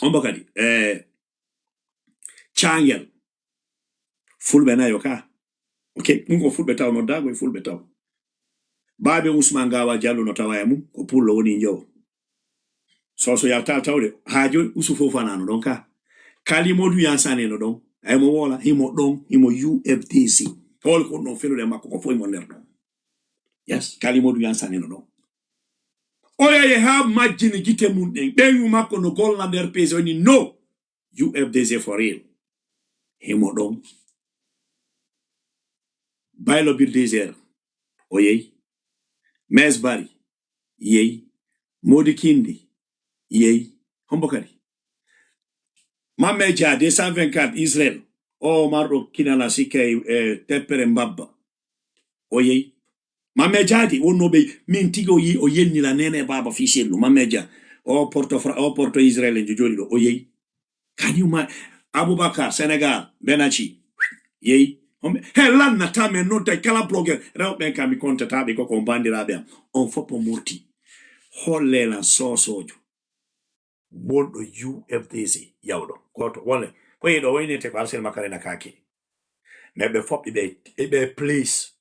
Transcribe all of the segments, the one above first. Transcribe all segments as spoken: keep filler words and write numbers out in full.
On ba kadi, eh, Caangel. Fulɓe nayo ka. Ok, ɗum ko Fulɓe taw, noddaago e Fulɓe taw. Baabe Usman Gawa Jallo no tawa e mum, ko Pullo woni njowo. Soso yalta tawde, haa jooni Usu fof fanano ɗon ka. Kalimodu Yansane no ɗon. Ay mo wola, himo ɗon, himo U F D C. Hol ko no felude makko ko foy mo nder ɗon. Yes, Kalimodu Yansane no ɗon. Oya ye haa majjini gite mum ɗen. Ɓeyngu makko no golla nder P C, o ni no. U F D C for real. Himo ɗon. Baylo Bulldozer, o yehi. Mes Bari, yehi. Modi Kindi, yehi. Hombo kadi? Mamme Dia, deux cent vingt-quatre, Israël. O marɗo kinana sikkay, eh, teppere mbabba. O yehi. Mamme Dia di, wonnoo ɓe, min tigi o yi-, o yennila nene baaba fii sellu. Mamme Dia, o porto Fra-, o porto Israël en jo jooɗi ɗo, o yehi. Can you ma-, Abubakar, Senegal, Benachi, yehi. Homɓe, he lannata men non tawi kala blogger, rewɓe ɓen kam mi kontataa ɓe ko, ko on banndiraaɓe am. On fof o murti. Holle lan soosoojo wonɗo U F D C yawɗo. Gooto, wonle, ko yehi ɗo, woynete ko Arsène Makarena kaake. Mais ɓe fof ɓe, ɓe, ɓe please.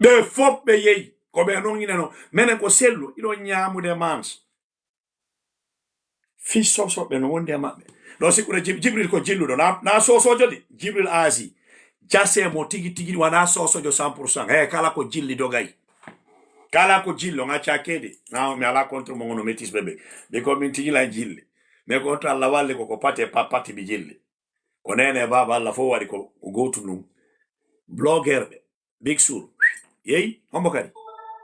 Ɓe fof ɓe yehi. Ko ɓe non ina non. Menen ko sellu, iɗon ñaamude mans. Fii soosooɓe no wondi e maɓɓe. Ɗo sikkude Jib-, Jibril ko jilluɗo. Na, na soosoojo de. Jibril Aasi. Jase mo tigi tigi wona soosoojo cent pour cent. He, kala ko jilli dogay. Kala ko jilli, on acca kede. Na, mi ala contre mo ngono métis ɓe ɓe. Ɓe ko min tigi lan jilli. Mais ko to Allah walli ko, ko pate pa-, pati mi jilli. Ko nene e baaba Allah fof waɗi ko, ko gootum ɗum. Blogger ɓe. Big Sur. Yeyi, hombo kadi?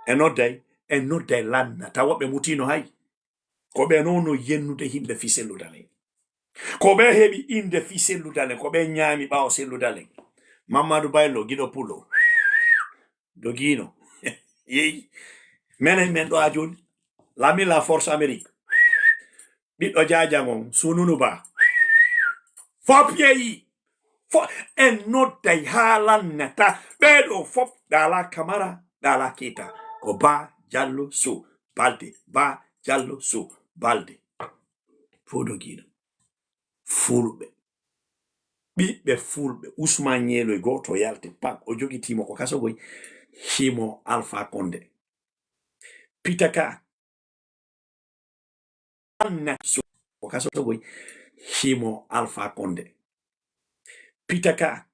E nodday, e nodday lanna. Tawa ɓe mutino hay. Ko ɓe non no yennude yimɓe fii sellu dalen. Ko ɓe heɓi innde fii sellu dalen. Ko ɓe ñaami ɓaawo sellu dalen. Mamadou Baylo, Giɗo Pulo. Dogino. Yeyi. Menen men ɗo a jooni. Lami la force Amérique. Ɓiɗɗo jaajangon, Sununu Ba. Fop yeyi. Fo-, en nodday haa lannata. Ɓee ɗoo fop, Dala Kamara, Dala Keita. Ko Ba Jallo Sow Balde, Ba Jallo Sow Balde. Fof dogiino. Fulɓe. Ɓiɓɓe Fulɓe. Usman Ñeeloy gooto yalti, pak, o jogitii mo ko kaso goy. Himo Alpha Condé. Pitaka. Anna so ko kaso goy. Himo Alpha Condé. Pitaka.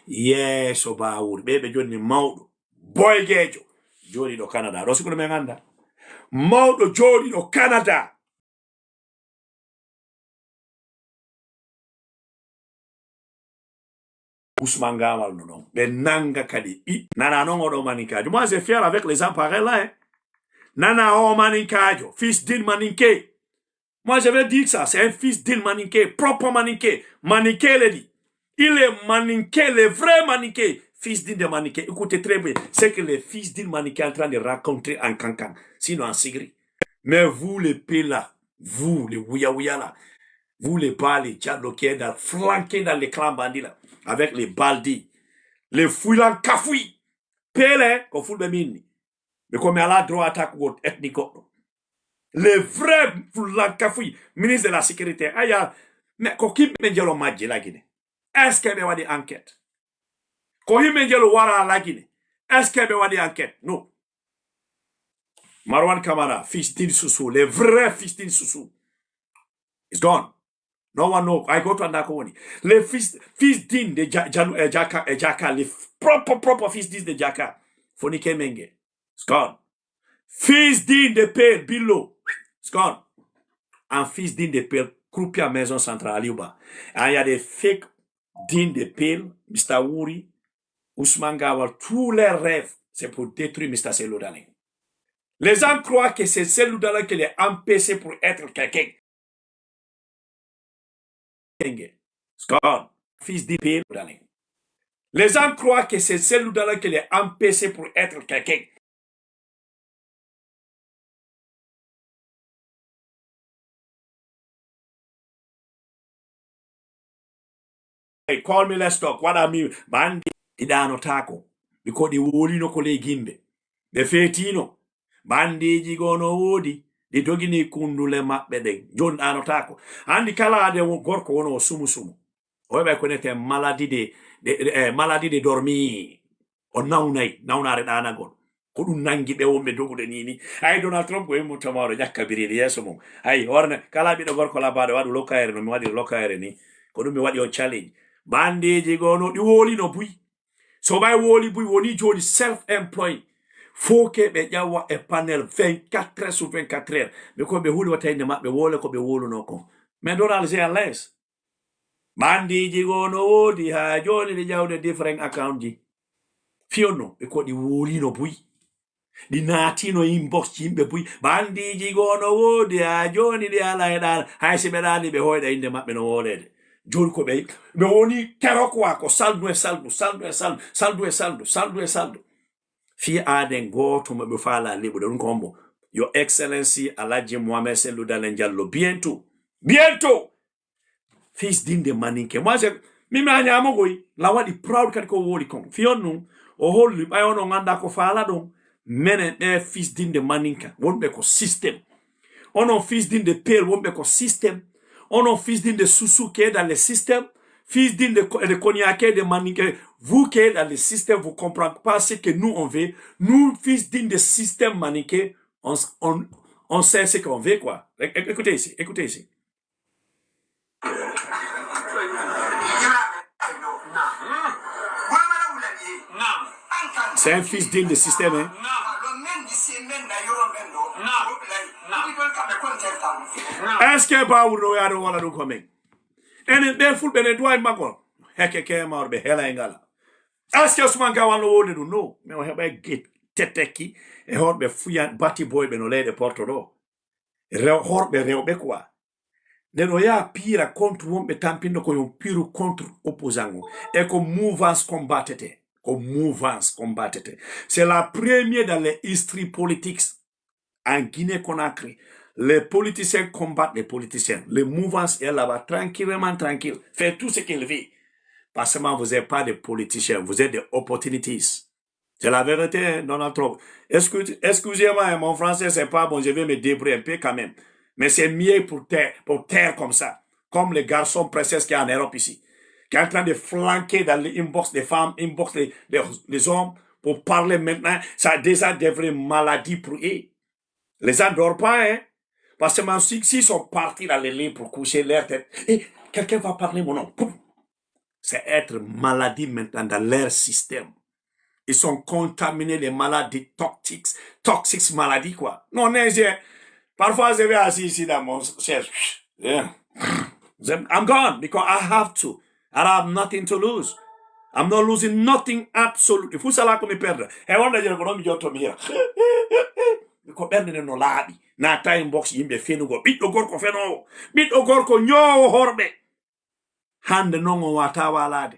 Yeeso Baawuri, ɓee ɓe jonni mawɗo, boygeejo, jooɗiiɗo Canada. Ɗo sikkuɗo men annda. Mawɗo jooɗiiɗo Canada. Ousmane Gamal no non. Ɓe nanga kadi ɓi-, nana non oɗo maninkaajo. Moi, je fier avec les gens pareils là, hein. Nana o maninkaajo, fils d'une maninké. Moi, je vais dire ça, c'est un fils d'une maninké, propre maninké. Maninké, il est dit. Il est maninké, le vrai maninké, fils d'une de maninké. Écoutez très bien ce que le fils d'une maninké est en train de raconter en cancan, sinon en sigri. Mais vous, les P là, vous, les Wouya Wouya là, vous, les Ba, les Diallo qui est dans, flanqué dans les clans bandits là, avec les Baldi, les Fouilan Kafoui, Pele, ko Fulɓe minni. Ɓe ko mi alaa droit attaque go ethnie goɗɗo. Les vrais fulankafuy, ministre de la sécurité, aya, mais ko kimɓe jelo majji lagine. Est-ce que ɓe waɗi enquête? Ko himɓe jelo wara lagine. Est-ce que ɓe waɗi enquête? No. Marwan Kamara, fils d'In Sousou, les vrais fils d'In Sousou. It's gone. No one know. Ay goto anda ko woni. Les fils, fils d'In de Ja-, Janu-, eh, Jaka, eh, Jaka, les f-, proper, proper fils d'In de Jaka. Fonike Menge. It's gone. Fils d'In de Père Billo. It's gone. And fils d'In de Père Krupia Maison Centrale Aliuba. And il y a des fake d'In de Père, Mister Wuri, Ousmane Gawal, tous leurs rêves, c'est pour détruire Mister Cellou Dalein. Les gens croient que c'est Cellou Dalein qui les empêche pour être quelqu'un. Kenge. Scott, fils d'In Père Dalein. Les gens croient que c'est Cellou Dalein qui les empêche pour être quelqu'un. Hey, call me, let's talk. What I mean, bandi, ɗi ɗaanotaako. Because ɗi wolino ko ley gimbe. Ɓe feetino. Bandiiji goo no woodi. Ɗi dogini kundule maɓɓe ɗen. Jooni ɗaanotaako. Anndi kala ade wo-, gorko wono o sumu sumu. O heɓay ko neten maladie de, de, de, eh, maladie de dormir. O nawnay, nawnaare ɗaanagol. Ko ɗum nangi ɓe wonɓe dogude nii ni. Hay Donald Trump ko himmo tamaro ƴakka biriiɗe yeeso mum. Hay horne, kala ɓiɗɗo gorko labaaɗo waɗu lokayre no mi waɗiri lokayre ni. Ko ɗum mi waɗi on challenge. Bandiiji goo no ɗi wooli no buy. So ɓay wooli buy woni jooni self-employed. Faut que ɓe ƴawa e panel vingt-quatre heures sur vingt-quatre heures. Ɓe ko ɓe huuli wata innde maɓɓe woole ko ɓe woluno kon. Mais Donald J L S. Bandiiji goo no woodi haa jooni ɗi ƴawde different account ji. Fiyo no, ɓe ko ɗi woolino buy. Ɗi naatino inbox ji yimɓe buy. Bandiiji goo no woodi haa jooni ɗi alaa e ɗaana. Hay si ɓe ɗaani ɓe hoyɗa innde maɓɓe no wooleede. Jooni ko ɓe, ɓe woni kero quoi, ko saldu e saldu, saldu e saldu, saldu e saldu, saldu e saldu. Fii aaden gooto mo ɓe faalaa liɓude, ɗum ko hombo? Your Excellency Alhaji Mohamed Cellou Dalein Diallo, bientôt, bientôt, fils d'In de Maninke. Moi, je, mi, mi a ñaamo goy, la waɗi proud kadi ko woli kon. Fii on ɗum, o holli, ɓay on on anndaa ko faala ɗon, menen ɓe fils d'In de Maninka, wonɓe ko système. Onon fils d'In de Père, wonɓe ko système. Onon fils d'In de Sousou qui est dans le système. Fils d'In de, de Koniaké, de Maninké, vous qui êtes dans le système, vous comprenez pas ce que nous on veut. Nous, fils d'In de système Maninké, on, on, on sait ce qu'on veut, quoi. É-, é-, écoutez ici, écoutez ici. C'est un fils d'In de système, hein. Est-ce que Bawulo ya ɗo wala ɗum ko men? Enen ɓen fulɓe ne duwa e makko. Heke ke mawɓe helay ngala. Est-ce que Ousmane Gawal no woni ɗum? No. Mais o heɓay get-, tetekki e horɓe fuyan bati boyɓe no leyɗe porto ɗo. Rew-, horɓe rewɓe quoi. Nden o yaha piira contre wonɓe tampinɗo ko yon piiru contre opposant o. E ko mouvance combattete. Ko mouvance combattete. C'est la première dans les history politics en Guinée Conakry. Les politiciens combattent les politiciens. Les mouvances est là-bas tranquillement, tranquille. Fait tout ce qu'il veut. Parce que vous n'êtes pas des politiciens, vous êtes des opportunistes. C'est la vérité, hein, Donald Trump. Excuse-, excusez-moi, hein, mon français, c'est pas bon, je vais me débrouiller un peu quand même. Mais c'est mieux pour taire, pour taire comme ça. Comme les garçons princesses qui est en Europe ici, qui est en train de flanquer dans les inbox des femmes, inbox des, des, des hommes, pour parler maintenant, ça déjà devrait maladie pour eux. Les gens dorment pas, hein. Parce que même si, s'ils sont partis dans les lits pour coucher leur tête, et quelqu'un va parler mon nom. Pouf. C'est être maladie maintenant dans leur système. Ils sont contaminés, les maladies toxiques, toxiques maladies, quoi. Non, non, j'ai, parfois, je vais assis ici dans mon siège. Yeah. I'm gone because I have to. And I have nothing to lose. I'm not losing nothing absolutely. Fu sala ko mi perdre. E wonde jere ko non mi jotto mi hira. Ko ɓernde nden no laaɓi. Na time box yimɓe fenugo. Ɓiɗɗo gorko fenoowo. Ɓiɗɗo gorko ñoowo horɓe. Hande non on wata walaade.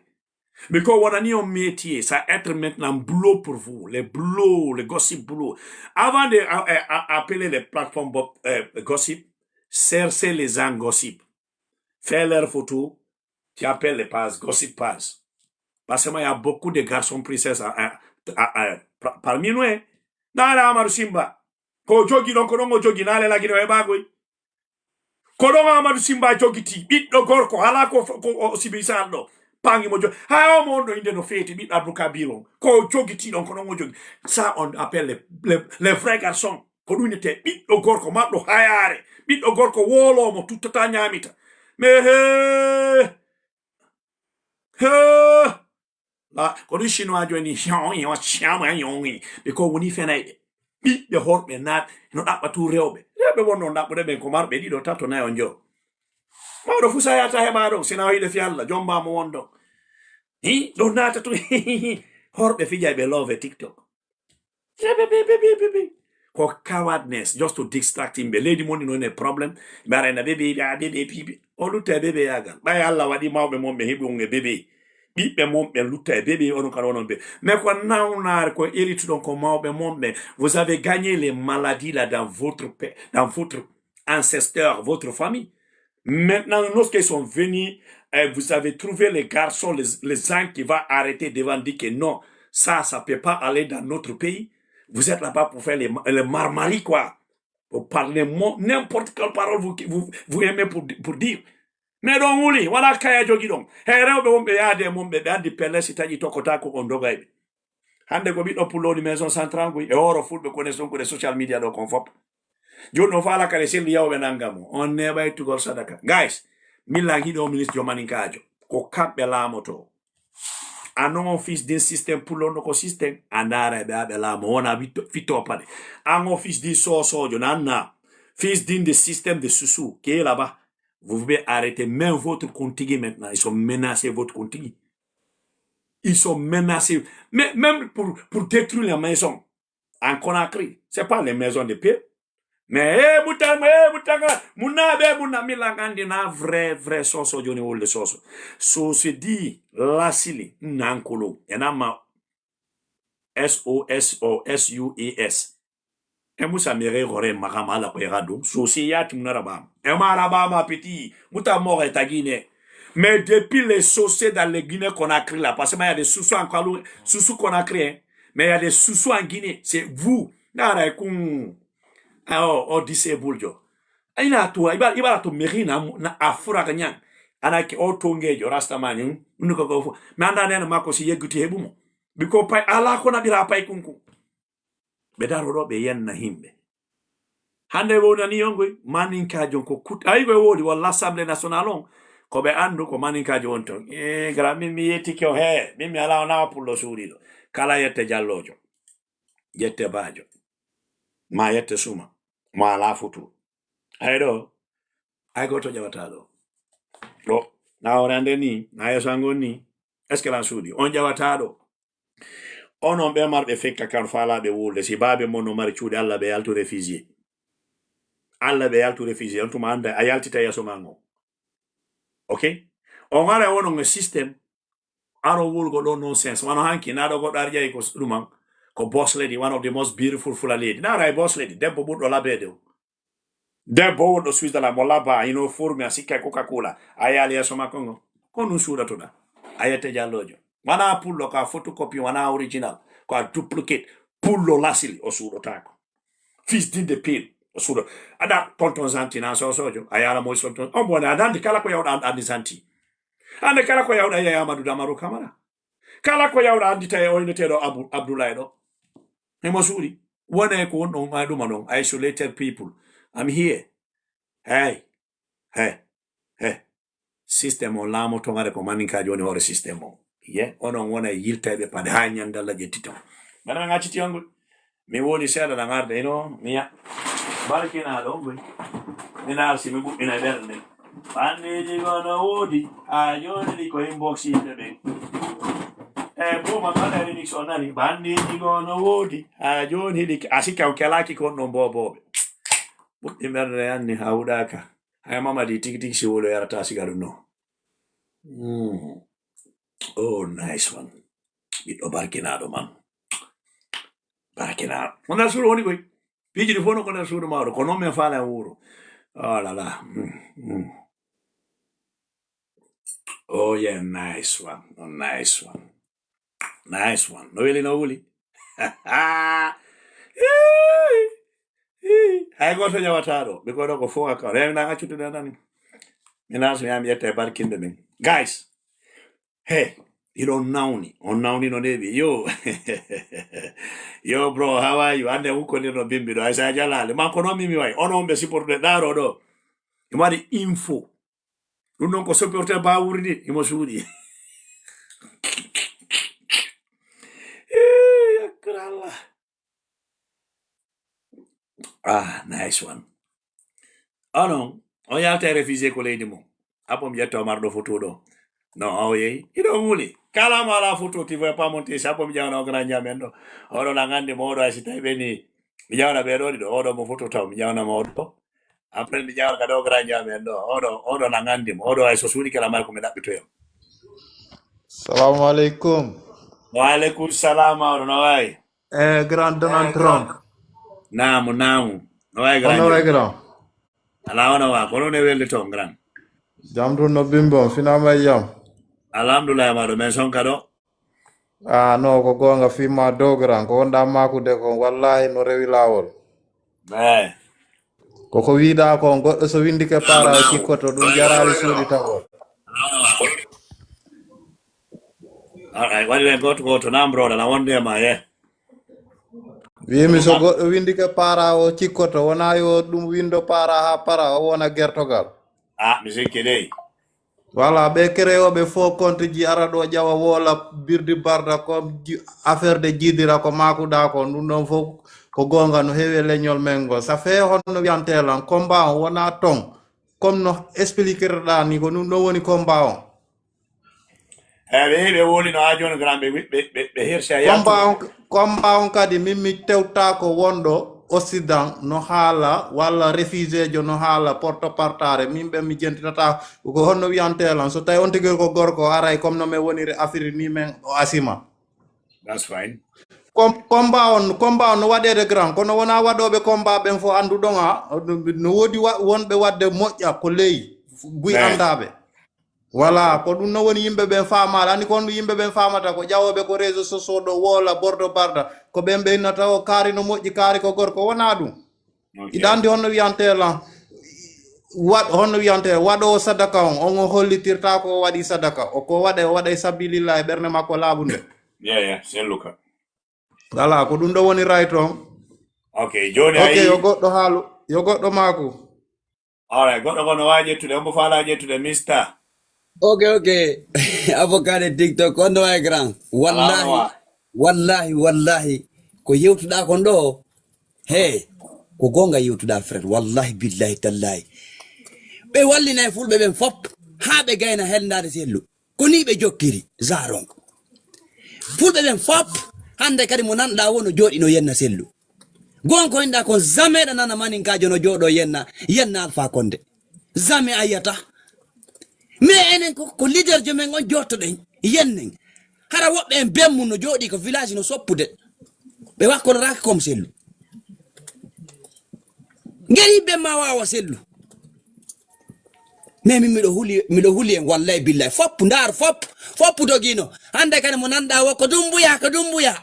Mais ko wonani on métier, ça être maintenant boulot pour vous, les blogs, les gossip blogs. Avant de, euh, euh, appeler les plateformes bo-, euh, gossip, cherchez les gens gossip. Fais leur photo, tu appelles les pages, gossip page. Parce que moi, il y a beaucoup de garçons princesses à, à, à, à, par-, parmi nous, hein. Naala Amadou Simba. Ko o jogi ɗon, ko ɗon o jogi, naale lagine o heɓaagoy. Ko ɗon Amadou Simba jogiti, ɓiɗɗo gorko, alaa ko, ko o sibi sal ɗo. Paŋi mo jogi. Haa o mo on ɗo innde no feeti, ɓiɗɗo Abdou Kabir on. Ko o jogiti ɗon, ko ɗon o jogi. Ça, on appelle les, les, les vrais garçons. Ko ɗum innete ɓiɗɗo gorko marɗo hayaare. Ɓiɗɗo gorko wooloo mo, tuttataa ñaamita. Mais hee! Hee! La, ko ɗum Chinois jooni, hion, hion, hion, hion, hion. Ɓe ko woni fenayɓe. Ɓiɓɓe horɓe naat, no ɗaɓɓa tun rewɓe. Rewɓe wonno ɗaɓɓude ɓen ko marɓe ɗiɗo, tato, nayo, njo. Mawɗo fu sayata heɓa ɗon, sina o yiɗe fi Alla, jomba mo won ɗon. Hi, ɗon naata tun. Horɓe fijay ɓe love TikTok. Ko cowardness, just to distract himɓe. Leydi mon no ne problème. Ɓe ara na bébé, ah, bébé, bébé. O lutta e bébé yagal. Ɓay Alla waɗi mawɓe mon ɓe heɓi on e bébé. Ɓiɓɓe mon ɓe lutta e bébé, onon kala onon bébé. Mais ko nawnaare, ko irituɗon ko mawɓe mon ɓe. Vous avez gagné les maladies là dans votre pa-, dans votre ancesteur, votre famille. Maintenant, lorsqu'ils sont venus, euh, vous avez trouvé les garçons, les, les gens qui va arrêter devant, dire que non, ça, ça peut pas aller dans notre pays. Vous êtes là-bas pour faire les, les marmaris, quoi. Vous parlez mo-, n'importe quelle parole vous, vous, vous aimez pour, pour dire. Mais ɗon wuli, wala kaya jogi ɗon. Hey, rewɓe wonɓe yaade e mon ɓe, ɓe andi pelle si taƴi tokkotaako on dogay ɓe. Hande ko ɓiɗɗo pullo woni maison centrale ngoy, e hooro fulɓe ko ne sonkude social media ɗo kon fop. Jooni on faala kare selli yaw ɓe nanga mo. On neeɓay tugol sadaka. Guys, min lan hiɗo ministre jo maninkaajo. Ko kamɓe laamoto. An on fils d'un système pullo no ko système. A ndaara e ɓe aɓe laamo. Wona fitto, fitto paɗe. An on fils d'un soosoojo nan na. Fils d'un de système de sousou. Qui est là-bas. Vous pouvez arrêter même votre kuntigi maintenant. Ils sont menacés votre kuntigi. Ils sont menacés. Mais même pour, pour détruire la maison. En Conakry, c'est pas les maisons de pierre. Mais, eh, mutan, eh, mutanga, muna be, muna milangandi na vrai, vrai soso, joni wolde soso. So se dit, lasili, nankulu, enama, S O S O S U E S. E musa mere gore makama ala ko yagadu, so se yati munara bam. E mara bam, petit, muta more tagine. Mais depuis les Socé dans les Guinée Conakry là, parce que il y a des Sousou en Kalou, Sousou Conakry, hein. Mais il y a des Sousou en Guinée, c'est vous. Nara kun, ah, oh, oh, disable jo. Ina tu, iba, iba tu meri na, na afura kanyan. Ana ke o tonge jo, rasta mani, hmm? Unu ko ko fu. Mais anda nena mako si yeguti hebumo. Biko pay, ala ko na bira pay kunkun. Ɓe daro ɗo, ɓe yenna himɓe. Hande ɓe wonani on koy, maninkaajo ko kut-, ayi koy woodi, walla Assemblée nationale on, ko ɓe anndu ko maninkaajo woni ton. Eh, gara min mi yettike o, hee, min mi alaa o naa pullo suuɗiiɗo. Kala yette jalloojo, yette baajo, maa yette suma, mo alaa futu. Ay ɗo, ay gooto jawataa ɗo. Ɗo, naa hoore an nden nii, naa yeeso an ngon nii, est-ce que lan suuɗii? On jawataa ɗo. Onon ɓe marɓe fekka kan faalaaɓe wulde, si baabe mon no mari cuuɗi, Alla ɓe yaltu réfugié. Alla ɓe yaltu réfugié, on tuma annda, a yaltita yeeso maa ngon. Ok? On ara wonon e système, aro wulgo ɗo nonsense. Wano hanki, naa ɗo goɗɗo ari ƴawi ko s-, ɗuman, ko boss lady, one of the most beautiful Fula lady. Naa ara e boss lady, debbo ɓurɗo labeede o. Debbo wonɗo Switzerland, mo labaa, hino furmi, a sikka e Coca-Cola, a yaali yeeso makko ngo. Ko ɗum suuɗatoɗaa. A yette jalloojo. Wanaa pullo, ko a photocopie, wanaa original. Ko a duplicate. Pullo lasili, o suuɗotaako. Fils d'Inde pile, o suuɗo. Aɗa tonton Zanti, naa soosoojo, a yaala moy tonton. On bone, aɗa anndi kala ko yawɗa an-, anndi Zanti. Hannde kala ko yawɗa yi'ay Amadou Damaru Kamara. Kala ko yawɗa anndi tawi o inneteeɗo Abu-, Abdoulaye ɗo. Himo suuɗi. Wonay ko wonɗon, ay ɗuma ɗon. Isolated people. I'm here. Hey. Hey. Hey. System on laamoto ngare ko maninkaaji woni hoore system on. Ye, onon wonay yiltayɓe paɗe haa ñande Alla ƴettita on. Mbaɗa men acciti on ngol. Mi woni seeɗa ɗan arde ino, mi ya-, barkinaaɗo on ngol. Mi naar si mi ɓuɓɓina ɓernde. Bandeeji goo no woodi, haa jooni ɗi ko inbox yimɓe ɓen. E buuma mbaɗa remix on nani, bandeeji goo no woodi, haa jooni ɗi, a sikka on kelaaki kon ɗon boobooɓe. Ɓuɓɓi ɓernde anni, a huɗaaka. Hay Mamadi tigi tigi si wolo yarata sigaru no. Mm. Oh, nice one. Ɓiɗɗo barkinaaɗo man. Barkinaaɗo. Mo nder suudu woni koy. Piiji ɗi fof no ko nder suudu mawɗo. Ko non men faala en wuuro. Oh là là. Mm, mm. Oh yeah, nice one. Oh, nice one. Nice one. No weli, no wuli. Hay gooto ƴawataa ɗoo. Ɓe ko ɗoo ko fow account. Hey, mi na accude ɗen nani. Mi na so mi ƴetta e barkinde ɓen. Guys, hey, hiɗon nawni. On nawni no neeɓi. Yo. Yo, bro, how are you? Annde hukkondir no bimbi ɗoo. Ay sa jalaale. Man ko non mimi way. Onon ɓe supportude ɗaaro ɗoo. Imo waɗi info. Ɗum ɗon ko supporter Bawuri ni, imo suuɗi. Eh, yakkarallah. Ah, nice one. Onon, on yalta e refugee ko leydi mum. Apom ƴetta o marɗo foto ɗo. No, o yehi. Iɗo wuli. Kala mo ala foto, ti voye pas monter, si apom ƴawna o grand ñamen ɗo. Oɗo na ngandi mo oɗo ay si tawi ɓe ni. Mi ƴawna ɓe ɗo ɗiɗo. Oɗo mo foto taw, mi ƴawna mo oɗo. Après, mi ƴawna kadi o grand ñamen ɗo. Oɗo, oɗo na ngandi mo. Oɗo ay so suuɗi kala mari ko mi ɗaɓɓitoyo. Salamu alaikum. Wa alaikum salam, oɗo no wayi? Eh, grand Donald Trump. Naamu, naamu. No wayi, grand? Hono wayi, grand? Ala hono wa, kono ne welde toon, grand. Jam tun no bimbi on, finaa ma e jam? Alhamdulillah, maɗo men son kado. Ah, no, ko goonga fii ma dow, grand. Ko wonɗaa maakude kon, wallahi no rewi laawol. Eh. Ko ko wiiɗaa kon, goɗɗo so windike para o cikkoto, ɗum jaraali suuɗi tawol. All right, waɗiren gooto gooto, naam, brother, na wonde e ma, yeah. Wiimi so goɗɗo windike para o cikkoto, wonaa yo ɗum windo para haa para, o wona gertogal. Ah, mi sikki dey. Voilà, ɓe créeooɓe faux compte ji ara ɗo ƴawa woola birdi barda ko ji-, affaire de jiidira ko maakuɗaa ko, ɗum ɗon fof ko goonga no heewi e leñol men ngol. Ça fait honno wiyantee lan, combat on wonaa ton, comme no expliquer-ɗaa ni, ko ɗum ɗon woni combat on. Eey, ɓe heewi, ɓe woli no haa jooni, grand, ɓe wi-, ɓe, ɓe, ɓe hirsi a yaltu. Combat on, combat on kadi, min mi tewtaako wonɗo Occident no haala, walla refugeejo no haala porte partare. Min ɓen mi jentitataa ko honno wiyantee lan. So tawi on tigi ko gorko, aray comme no men woniri Afrik ni, men o asima. That's fine. Com-, combat on, combat on no waɗeede grand, kono wonaa waɗooɓe combat ɓen fof annduɗon a, no woodi wa-, wonɓe waɗde moƴƴa ko ley buy anndaaɓe. Voilà, ko ɗum no woni yimɓe ɓen faamaali. Anndi ko honɗum yimɓe ɓen faamata? Ko ƴawooɓe ko réseaux sociaux ɗo woola bordo barda. Ko ɓen ɓe innata o kaari no moƴƴi, kaari ko gorko. Wonaa ɗum. Ok. Hiɗa anndi honno wiyantee lan? Waɗ-, honno wiyantee? Waɗoowo sadaka on, on o hollitirtaa ko o waɗi sadaka. O ko waɗa, o waɗa e sabilillahi, ɓernde makko laaɓunde. Yeah, yeah, selluka. Voilà, ko ɗum ɗo woni right on. Ok, jooni ok, a yii yo goɗɗo haalu, yo goɗɗo maaku. All right, goɗɗo gono waawi ƴettude, on mo faalaa ƴettude, Mister. Ok, ok. Avocat de TikTok, on no wayi grand. Wallahi, wallahi, wallahi. Ko yewtuɗaa kon ɗo, he, ko goonga yewtuɗaa, frère. Wallahi, billahi, tallahi. Ɓe wallinay fulɓe ɓen fop, haa ɓe gayna helndaade sellu. Ko nii ɓe jokkiri, Zaron. Fulɓe ɓen fop, hannde kadi mo nanɗaa woo no jooɗi no yenna sellu. Goonga ko inɗaa kon, jamais ɗa nana maninkaajo no jooɗoo yenna, yenna Alpha Condé. Jamais a yiyata. Mais enen ko, ko leader jo men on jooɗtoɗen, yennen. Hara woɓɓe en ben mum no jooɗii ko village no soppude. Ɓe wakkonoraaki comme sellu. Ngel yimɓe ma waawa sellu. Mais min miɗo huli, miɗo huli en wallahi billahi. Fop ndaar, fop, fop dogino. Hannde kadi mo nanɗaa woo ko Dumbuya, ko Dumbuya.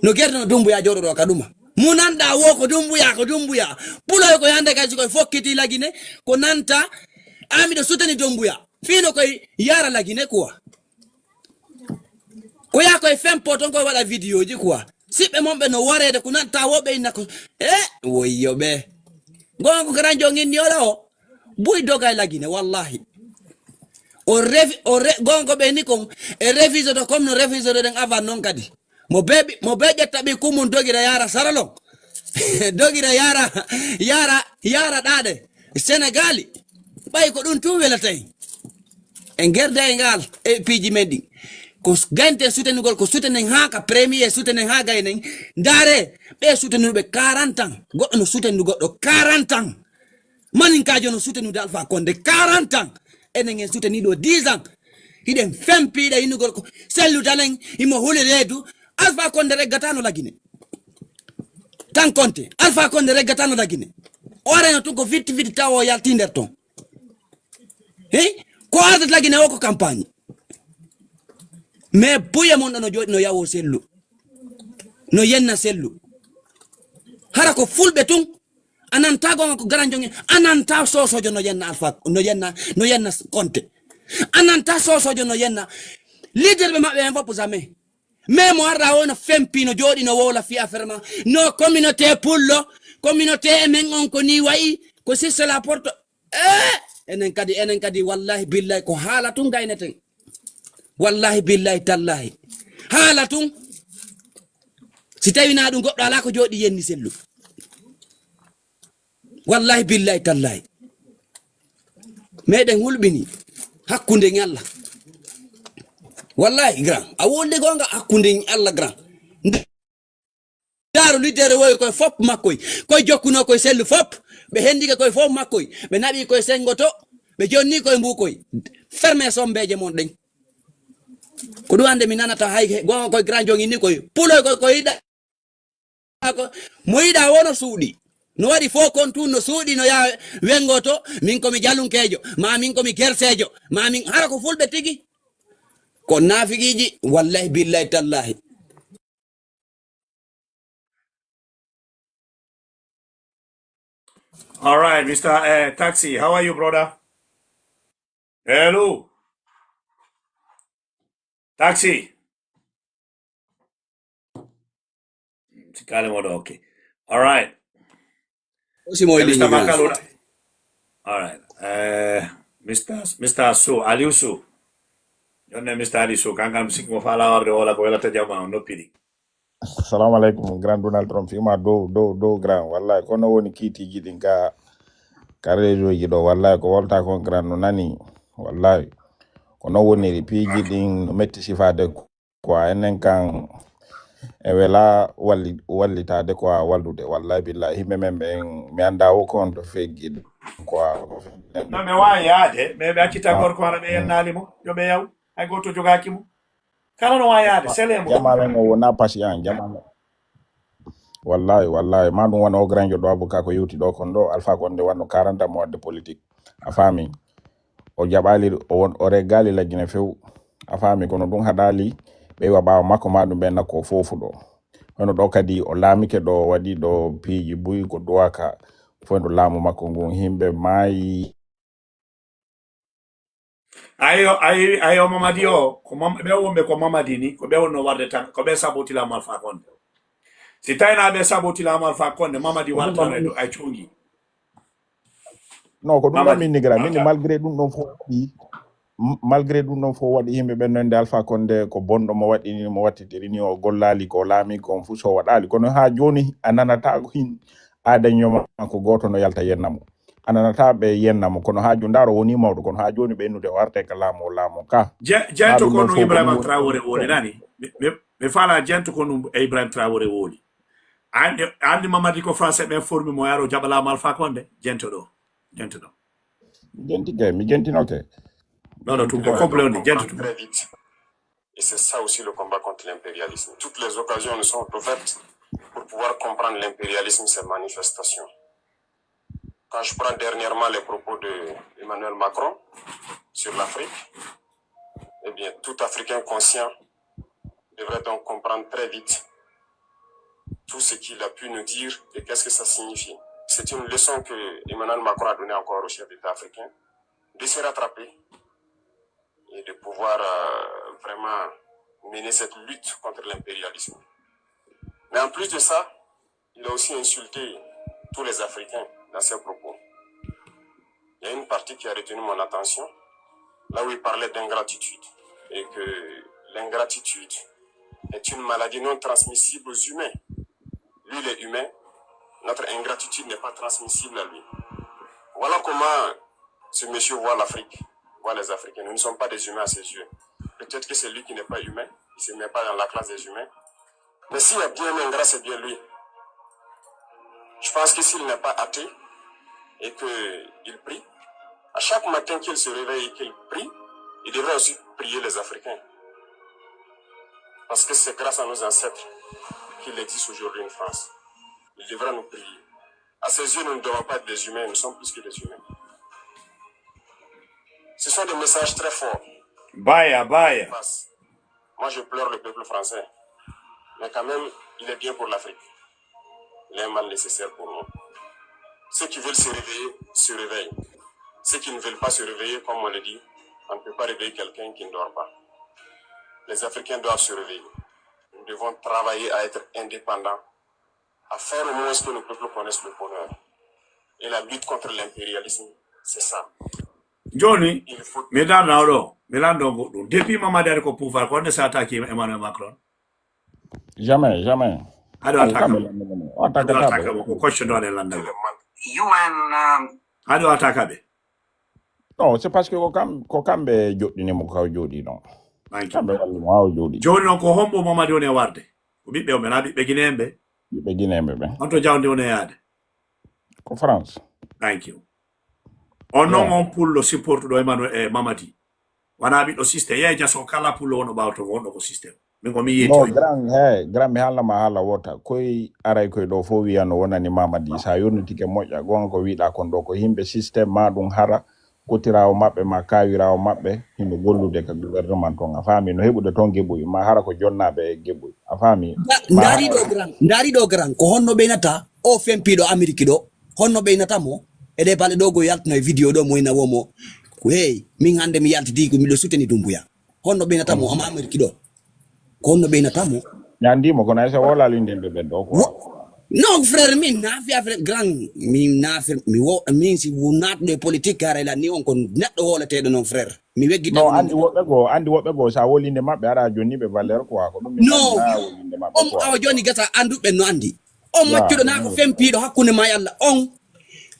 No gerde no Dumbuya jooɗoɗo ka ɗuma. Mo nanɗaa woo ko Dumbuya, ko Dumbuya. Puloy ko hannde kadi si koye fokkiti Lagine, ko nanta, a miɗo sutani Dumbuya. Fii no koye yara Lagine quoi. Ko yaa koye fempo ton koye waɗa vidéo ji quoi. Siɓɓe mon ɓe no wareede ko nanta woo ɓe inna ko, eh, woyyo ɓe. Goonga ko karanjo on inni ola o. Buy doga e Lagine, wallahi. O refi-, o re-, goonga ko ɓe ni kon, e refisoto comme no refisoto ɗen avant non kadi. Mo beeɓi, mo bee ƴetta ɓi kumun dogira yaara saralon. Dogira yaara, yaara, yaara ɗaɗe. Senegali. Ɓay ko ɗum tun welata en. En gerda e ngal, e piiji men ɗin. Ko s-, gaynten sutenugol, ko sutenen haa ka premier, sutenen haa gaynen. Ndaare, ɓe sutenuɓe quarante ans. Goɗɗo no sutenu goɗɗo quarante ans. Maninkaajo no sutenude Alpha Condé quarante ans. Enen en suteni ɗo dix ans. Hiɗen fempi, hiɗa innugol ko sellu tan en, himo huli reedu. Alpha Condé reggatano Lagine. Tan Konte, Alpha Condé reggatano Lagine. O arayno tun ko fitti fitti tawa o yalti nder ton. He? Ko ardata Lagine o ko campagne. Mais buye mon ɗo no jooɗi no yawo sellu. No yenna Sellu. Hara ko fulɓe tun. A nanta gonga ko Garanjo nge. A nanta Sosojo no yenna Alpha, no yenna, no yenna Konte. A nanta Sosojo no yenna. Leader ɓe maɓɓe en fof jamais. Mais mo arra o no fempi, no jooɗi, no wowla fi affaire ma. No communauté pullo, communauté e men on ko ni wayi, ko sisse la porte. Eh, enen kadi, enen kadi, wallahi billahi ko haala tun gayneten. Wallahi billahi tallahi. Haala tun. Si tawi na ɗum goɗɗo alaa ko jooɗi yenni Sellu. Wallahi billahi tallahi. Meɗen hulɓini hakkunde en Allah. Wallahi grand. A wonde gonga hakkunde en Allah grand. Ndaaru liddere woy koye fop makkoy. Koye jokkuno koye Sellu fop. Ɓe hendike koye fop makkoy. Ɓe naɓi koye sengo to. Ɓe jonni koye mbukoy. Ferme sombeje mon ɗen. Ko ɗum hannde mi nanata hay he-, gonga koye grand jongini koye. Puloy koye ko yiɗa. Ko mo yiɗa wono suuɗi. No waɗi fo kon tun no suuɗi no yaa wengo to. Min ko mi jalunkeejo. Ma min ko mi gerseejo. Ma min hara ko fulɓe tigi. Ko naafigiiji. Wallahi billahi tallahi. All right, Mister Uh, Taxi, how are you, brother? Hello. Taxi. Sikali modo, okay. All right. Osi mo Eh, ili Mister nyinga. Makaluna. All right. Uh, Mister Mister Su, Aliu Su. Jonne Mister Aliu Su, kankan sik mo fala warde wala ko wela ta jama no pidi. Assalamu alaikum, Grand Donald Trump. Fima dow, dow, dow, Grand. Wallahi, kono woni kiitiji ɗin ka, ka réseau ji ɗo. Wallahi, ko wolta kon Grand no nani. Wallahi, ko non woniri. Piiji ɗin no metti sifaade quoi. Enen kan, e wela walli, wallitaade quoi, wallude. Wallahi, billahi, himɓe men ɓen, mi annda wo ko on to feggi quoi. No, mi waawi yaade, mais ɓe accita Ah, gorko hara ɓe mm. yennaali mo, yo ɓe yaw, hay gooto jogaaki mo. Kala no waawi yaade, sele mo. Jama men o wona patient, jama men. Wallahi, wallahi. Ma ɗum wano o grand joɗɗo avocat ko yewti ɗo kon ɗo, Alpha Condé wanno quarante mo wadde politique. A faami? O jaɓali, o won, o reggali lajjine few. A faami? Kono ɗum haɗali, ɓe wa ɓawa makko ma ɗum ɓe nakko fofu ɗo. Hono ɗo kadi o laamike ɗo, o waɗi ɗo piiji buy ko duwaka. Fof ɗo laamu makko ngun, himɓe maayi. Ayo, ayo, ayo, Mamadi o, ko mam-, ɓe wonɓe ko Mamadi ni, ko ɓe wonno warde tan, ko ɓe saboti laamu Alpha Condé. Si tawino ɓe saboti laamu Alpha Condé, Mamadi wartano e ɗo, ay cungi. Non, ko ɗum ɗon Mamadi, min nigira, min warta. Malgré ɗum ɗon fof waɗi, m-, malgré ɗum ɗon fof waɗi, yimɓe ɓen nonde Alpha Condé ko bonɗo mo waɗi ni, mo wattitiri ni, o gollali ko o laami ko on fof so waɗali. Kono ha joni a nanata hin aadaño ma ko goto no yalta yenna mo. A nanata ɓe yenna mo, kono ha joni ndaro woni mawɗo, kono ha joni ɓe innude o arte ka laamu o laamu ka. Je-, Ha jento ɗum ko ɗon ɗum fof ko Ibrahima ɗum woni. Traoré woni nani? Mi, mi, mi fala jento ko ɗum e Ibrahima Traoré woni. Andi, andi Mamadi ko français ɓen formi mo yaro jaɓa laamu Alpha Condé, jento ɗo, jento ɗo. Jenti kay, mi jentinoke. Non, non, tout le complet on est, jento tout. Très vite. Et c'est ça aussi le combat contre l'impérialisme. Toutes les occasions nous sont offertes pour pouvoir comprendre l'impérialisme, ses manifestations. Quand je prends dernièrement les propos de Emmanuel Macron sur l'Afrique, eh bien, tout Africain conscient devrait donc comprendre très vite tout ce qu'il a pu nous dire et qu'est-ce que ça signifie. C'est une leçon que Emmanuel Macron a donnée encore au chef d'État africain, de se rattraper et de pouvoir, euh, vraiment mener cette lutte contre l'impérialisme. Mais en plus de ça, il a aussi insulté tous les Africains dans ses propos. Il y a une partie qui a retenu mon attention, là où il parlait d'ingratitude, et que l'ingratitude est une maladie non transmissible aux humains. Lui, il est humain, notre ingratitude n'est pas transmissible à lui. Voilà comment ce monsieur voit l'Afrique, voit les Africains. Nous ne sommes pas des humains à ses yeux. Peut-être que c'est lui qui n'est pas humain, il ne se met pas dans la classe des humains. Mais s'il y a bien un ingrat, c'est bien lui. Je pense que s'il n'est pas athée et qu'il prie, à chaque matin qu'il se réveille et qu'il prie, il devrait aussi prier les Africains. Parce que c'est grâce à nos ancêtres qu'il existe aujourd'hui une France. Il devrait nous prier. À ses yeux, nous ne devons pas être des humains, nous sommes plus que des humains. Ce sont des messages très forts. Baya, baya. Moi, je pleure le peuple français. Mais quand même, Il est bien pour l'Afrique. Il est mal nécessaire pour nous. Ceux qui veulent se réveiller, se réveillent. Ceux qui ne veulent pas se réveiller, comme on le dit, on ne peut pas réveiller quelqu'un qui ne dort pas. Les Africains doivent se réveiller. Nous devons travailler à être indépendants, à faire au moins que nos peuples connaissent le bonheur. Et la lutte contre l'impérialisme, c'est ça. Jooni, mi lanna oɗo, mi lanndo goɗɗum. Depuis Mamadi ari ko pouvoir, ko honde sa attaqué Emmanuel Macron? Jamais, jamais. Aɗo attaqué mo. O attaqué Aɗo attaqué mo. Ko question ɗo aɗe lanna mo. U N, um, Aɗo attaqué ɓe. Non, c'est parce que ko kam ko kamɓe joɗɗini mo ka o jooɗi ɗon. Thank you. Kamɓe walli mo ha o jooɗi. Jooni noon ko hombo Mamadi woni e warde? Ko ɓiɓɓe o ɓe na ɓiɓɓe Guinéen ɓe? Ɓiɓɓe Guinéen ɓe ɓen. Honto jawdi woni e yaade? Ko France. Thank you. On noon Yeah. On pullo supportuɗo Emmanuel e Mamadi. Wona ɓiɗɗo système. Yeeja so kala pullo wono ɓawto ko honɗo ko système. Min ko mi No, yiyto. grand, hey, grand, mi haalna ma haala wota. Koy aray koy ɗo fof wiya no wonani Mamadi. Sa yonnitike moƴƴa. Gonga ko wiɗa kon ɗo ko yimɓe système ma ɗum hara. Kotiraawo maɓɓe ma kawiraawo maɓɓe hino gollude ka gouvernement ton. A faami no heɓude ton geɓuy ma hara ko jonnaaɓe e geɓuy. A faami? Nda- Ndaari ɗo grand, ndaari ɗo grand, ko honno ɓeynata o fempiiɗo Ameriki ɗo, honno ɓeynata mo? E ɗe balɗe ɗo go yaltino e vidéo ɗo mo ina wo mo, ko hey, min hannde mi yaltiti ko miɗo suteni Dumbuya. Honno ɓeynata mo ama Ameriki ɗo? Ko honno ɓeynata mo? Ñandimo kono ay sa wolali nden ɓe ɓen ɗo quoi. Wo- Non, frère, min na affaire, affaire grand, min na affaire, mi wo, min si wu naatude e politique, haray la ni on ko neɗɗo wooleteeɗo non, frère. Mi weggita No ɗum. Andi woɓɓe goo, andi woɓɓe goo sa wolinde maɓɓe aɗa jonni ɓe valeur quoi ko ɗum. No. Na wolinde maɓɓe On quoi. Awa joni gasa anduɓe no andi. On Ya, maccuɗo na ko fempiiɗo hakkunde ma e Allah. On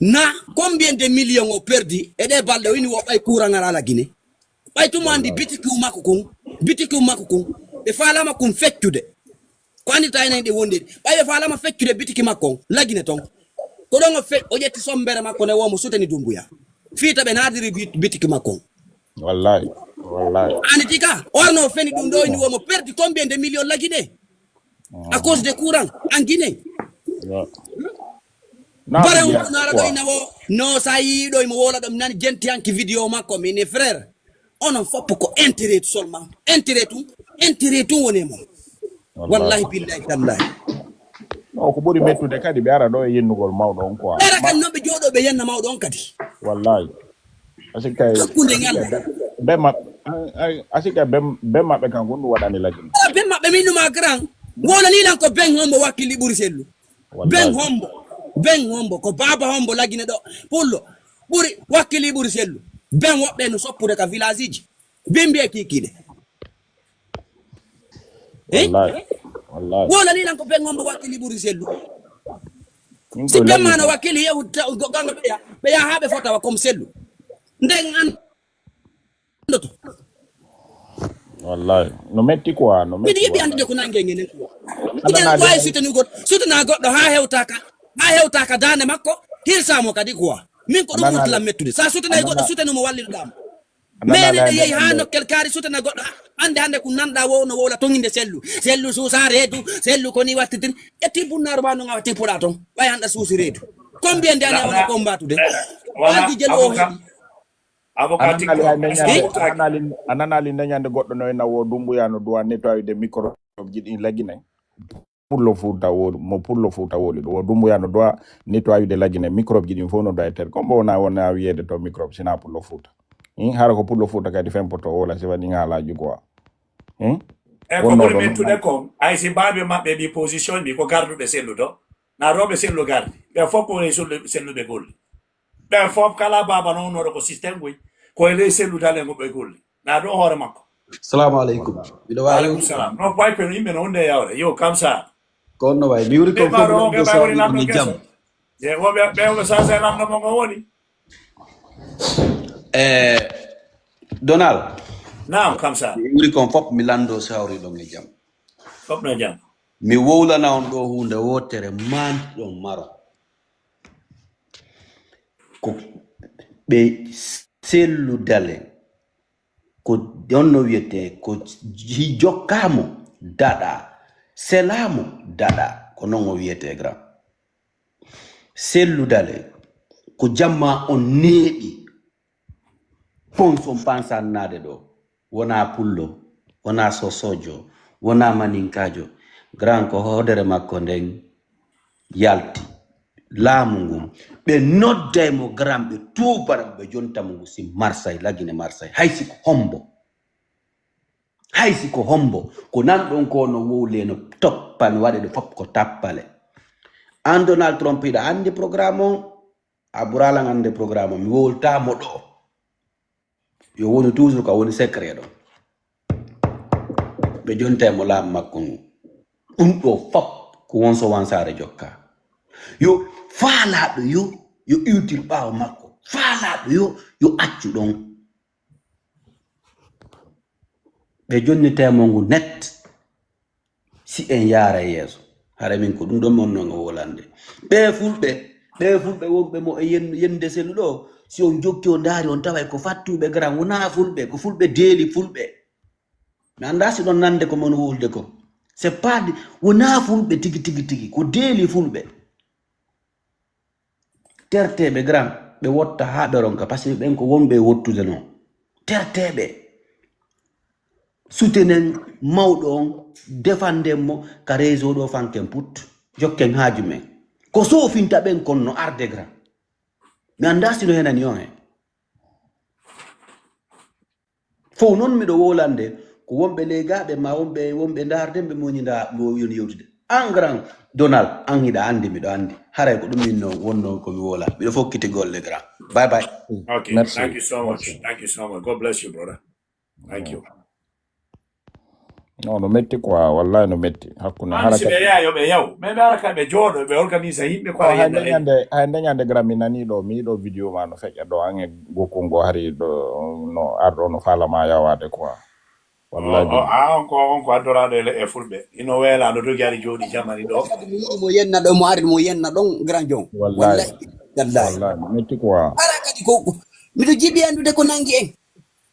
na combien de millions o perdi e ɗe balɗe o ini wo ɓay courant ara la Guinée. Ɓay tuma andi bitiki makko kun, bitiki makko kun. Ɓe faalama kun feccude. Ko andita enen ɗe wonde. Ɓay ɓe faalama feccude bitiki makko on, la Guinée ton. Ko ɗon o fe o ƴetti sombere makko ne wo mo suteni Dumbuya. Fiita ɓe naatiri bit- bitiki makko on. Wallahi. Wallahi. Ani tika, orno feni ɗum ɗo ini wo mo perdi combien de millions la Guinée? À cause de courant en Guinée. Yeah. Bare Naɓe on jeeya ko nara ɗo quoi. Ina wo no sa yi ɗo imo wola ɗo mi nani jenti hanki vidéo makko min e frère. Onon foppo ko intérêt seulement. Intérêt tun, intérêt tun woni e mon. Wallahi billahi tallahi. No ko ɓuri mettude kadi ɓe ara ɗo e yennugol mawɗo on quoi. Ɓera kan noɓe jooɗo ɓe yenna mawɗo on kadi. Wallahi. Asika Hakkunde ngal. Be maɓɓe asika be maɓɓe kan gonɗum waɗani lagin. Ben maɓɓe min numa grand. Wona ni lan ko ben hombo wakkili ɓuri sellu. Ben hombo. Ben hombo ko baba hombo lagine ɗo. Pullo ɓuri wakkili ɓuri sellu. Ben woɓɓe no soppude ka village ji. Ben mbiye kikiɗe. Eh? Wallahi. Wallahi. Wona ni lan ko ben hombo wakkili ɓuri sellu. Min Si ko ben lagin. Mano wakkili yehu ganga ɓeya ɓeya haɓe fotawa comme sellu. Nden an andoto. Wallahi. No metti quoi, no Miɗo metti. Yiɗi Wallahi. Andude ko nangue ngen quoi. Anana Iɗen wawi de- sutani goɗɗo sutana goɗɗo ha hewtaka ha hewtaka dande makko. Hirsamo kadi quoi. Min ko ɗum Anana ɓurti de- lan mettude sa sutanay goɗɗo Anana- sutani mo wallirɗamo. Anana Mene de- ɗe yehi ha nokkel kaari sutana goɗɗo ha hande hande ko nanɗa wowno wowla toginde sellu sellu suusa reedu sellu ko ni wattitiri ƴetti bunnaru ma no ngawa tippuɗa ton ɓay hanɗa suusi reedu. Combien de année on a combattude? Wala Anki jelu o avocat. Heɓi. Avocat Ananali hay TikTok. neñande ananali ananali neñande goɗɗo no ena wo Dumbuya no doit nettoyude microbe ji ɗin lagine. Pullo Fuuta woli mo Pullo Fuuta woli ɗo wo Dumbuya no doit nettoyude lagine microbe ji ɗin fof no doit e ter. Ko mbo wona wona wiyede to microbe sina Pullo Fuuta. Hin hara ko Pullo Fuuta kadi fempoto wola si waɗi haalaaji quoi. Hin E ko ɓuri mettude kon ay si baabe maɓɓe mbi position mbi ko garduɓe sellu to na rewɓe sellu gardi ɓe fof ko woni selluɓe golli. Ɓen fof kala baaba no wonnoɗo ko système goy ko e ley sellu dalen ko ɓe golli na ɗo hoore makko. Salamu aleykum. Miɗo wawi Aleykum salam no boy kono yimɓe no wonde e yawre yo kam sa. Ko honno wayi mi wuri ko Ɓe fof ɓaro lamɗo ɓe sa woni woni lamɗo mi jam. Keso. Ye woɓe ɓe woɓe sasa e lamɗo mo ngo woni. E Donal. Naam kam sa. Mi wuri kon fof mi lando sawri ɗon e jam. Fof no jam. Mi wowlana on ɗo hunde wotere manɗon maro. Ko ɓe sellu dalen ko honno wiyete ko ji- jokkamo daɗa selamo daɗa ko non o wiyete grand. Sellu dalen ko jamma on neeɓi ponson pansannaade ɗo wona pullo wona sosojo wona maninkaajo Grand ko hoodere makko nden yalti. Laamu ngun, ɓe nodday mo Grand, ɓe tuubara mo, ɓe jonta mo ngu si Marseille, Lagine Marseille. Hay si ko hombo. Hay si ko hombo. Ko nan ɗon ko no wowle no toppa, no waɗe ɗo fop ko tappale. An Donald Trump, hiɗa anndi programme on? A ɓuraa lan annde programme on. Mi wowltaa mo ɗo. Yo wonu toujours ko a woni secret ɗon. Ɓe jonta e mo laamu makko ngu. Ɗum ɗo fop ko wonso wansaare jokka. Yo faalaaɗo yo, yo iwtir ɓaawo makko. Faalaaɗo yo, yo accu ɗon. Ɓe jonnitee mo ngu net. Si en yaara yeeso. Hara min ko ɗum ɗon mi wonno nga wolande. Ɓee fulɓe, ɓee fulɓe wonɓe mo e yen-, yende selu ɗo, si on jokki on ndaari on taway ko fattuɓe Grand, wonaa fulɓe, ko fulɓe deeli fulɓe. Mi anndaa si ɗon nande ko mon wowlude ko. C'est pas de, wonaa fulɓe tigi, tigi, tigi, ko deeli fulɓe. Terteeɓe Grand, ɓe wotta haa ɓe ronka, parce que ɓen ko wonɓe e wottude non. Terteeɓe. Sutenen mawɗo on, defanden mo ka réseau ɗo fanken put. Jokken haaju men. Ko soofinta ɓen kon no arde Grand. Mi anndaa si no henani on hen. Fow non miɗo wowlande ko wonɓe leygaaɓe ma wonɓe, wonɓe ndaarden ɓe moni nda mo yoni yewtude. An Grand Donald, an hiɗa anndi, miɗo anndi. Haray ko ɗum min no wonno ko mi wola. Miɗo fokkiti golle Grand. Bye bye. Okay, merci. Thank you so much. Thank you so much. God bless you, brother. Thank you. Non, no metti quoi, wallahi no metti. Hakkunde An hara si ɓe ka yaha yo ɓe yaw. Mais ɓe ara ka ɓe jooɗo, ɓe organise yimɓe quoi. Hay nde ñande, hay nde ñande Grand mi nani ɗo, mi yiɗo vidéo ma no feƴƴa ɗo, an e gokkun go hari ɗo, no arɗo no faalama yawaade quoi. Wallahi. O, o, a on ko, on ko addoraɗo e le-, e fulɓe. Ino weela no dogi ari jooɗi jamani ɗo. Kadi mi yiɗi mo yenna ɗo, mo ari mo yenna ɗon Grand John. Wallahi. Wallahi. Wallahi. Wallahi, no metti quoi. Ara kadi ko, ko, miɗo jiɗi anndude ko nangi en.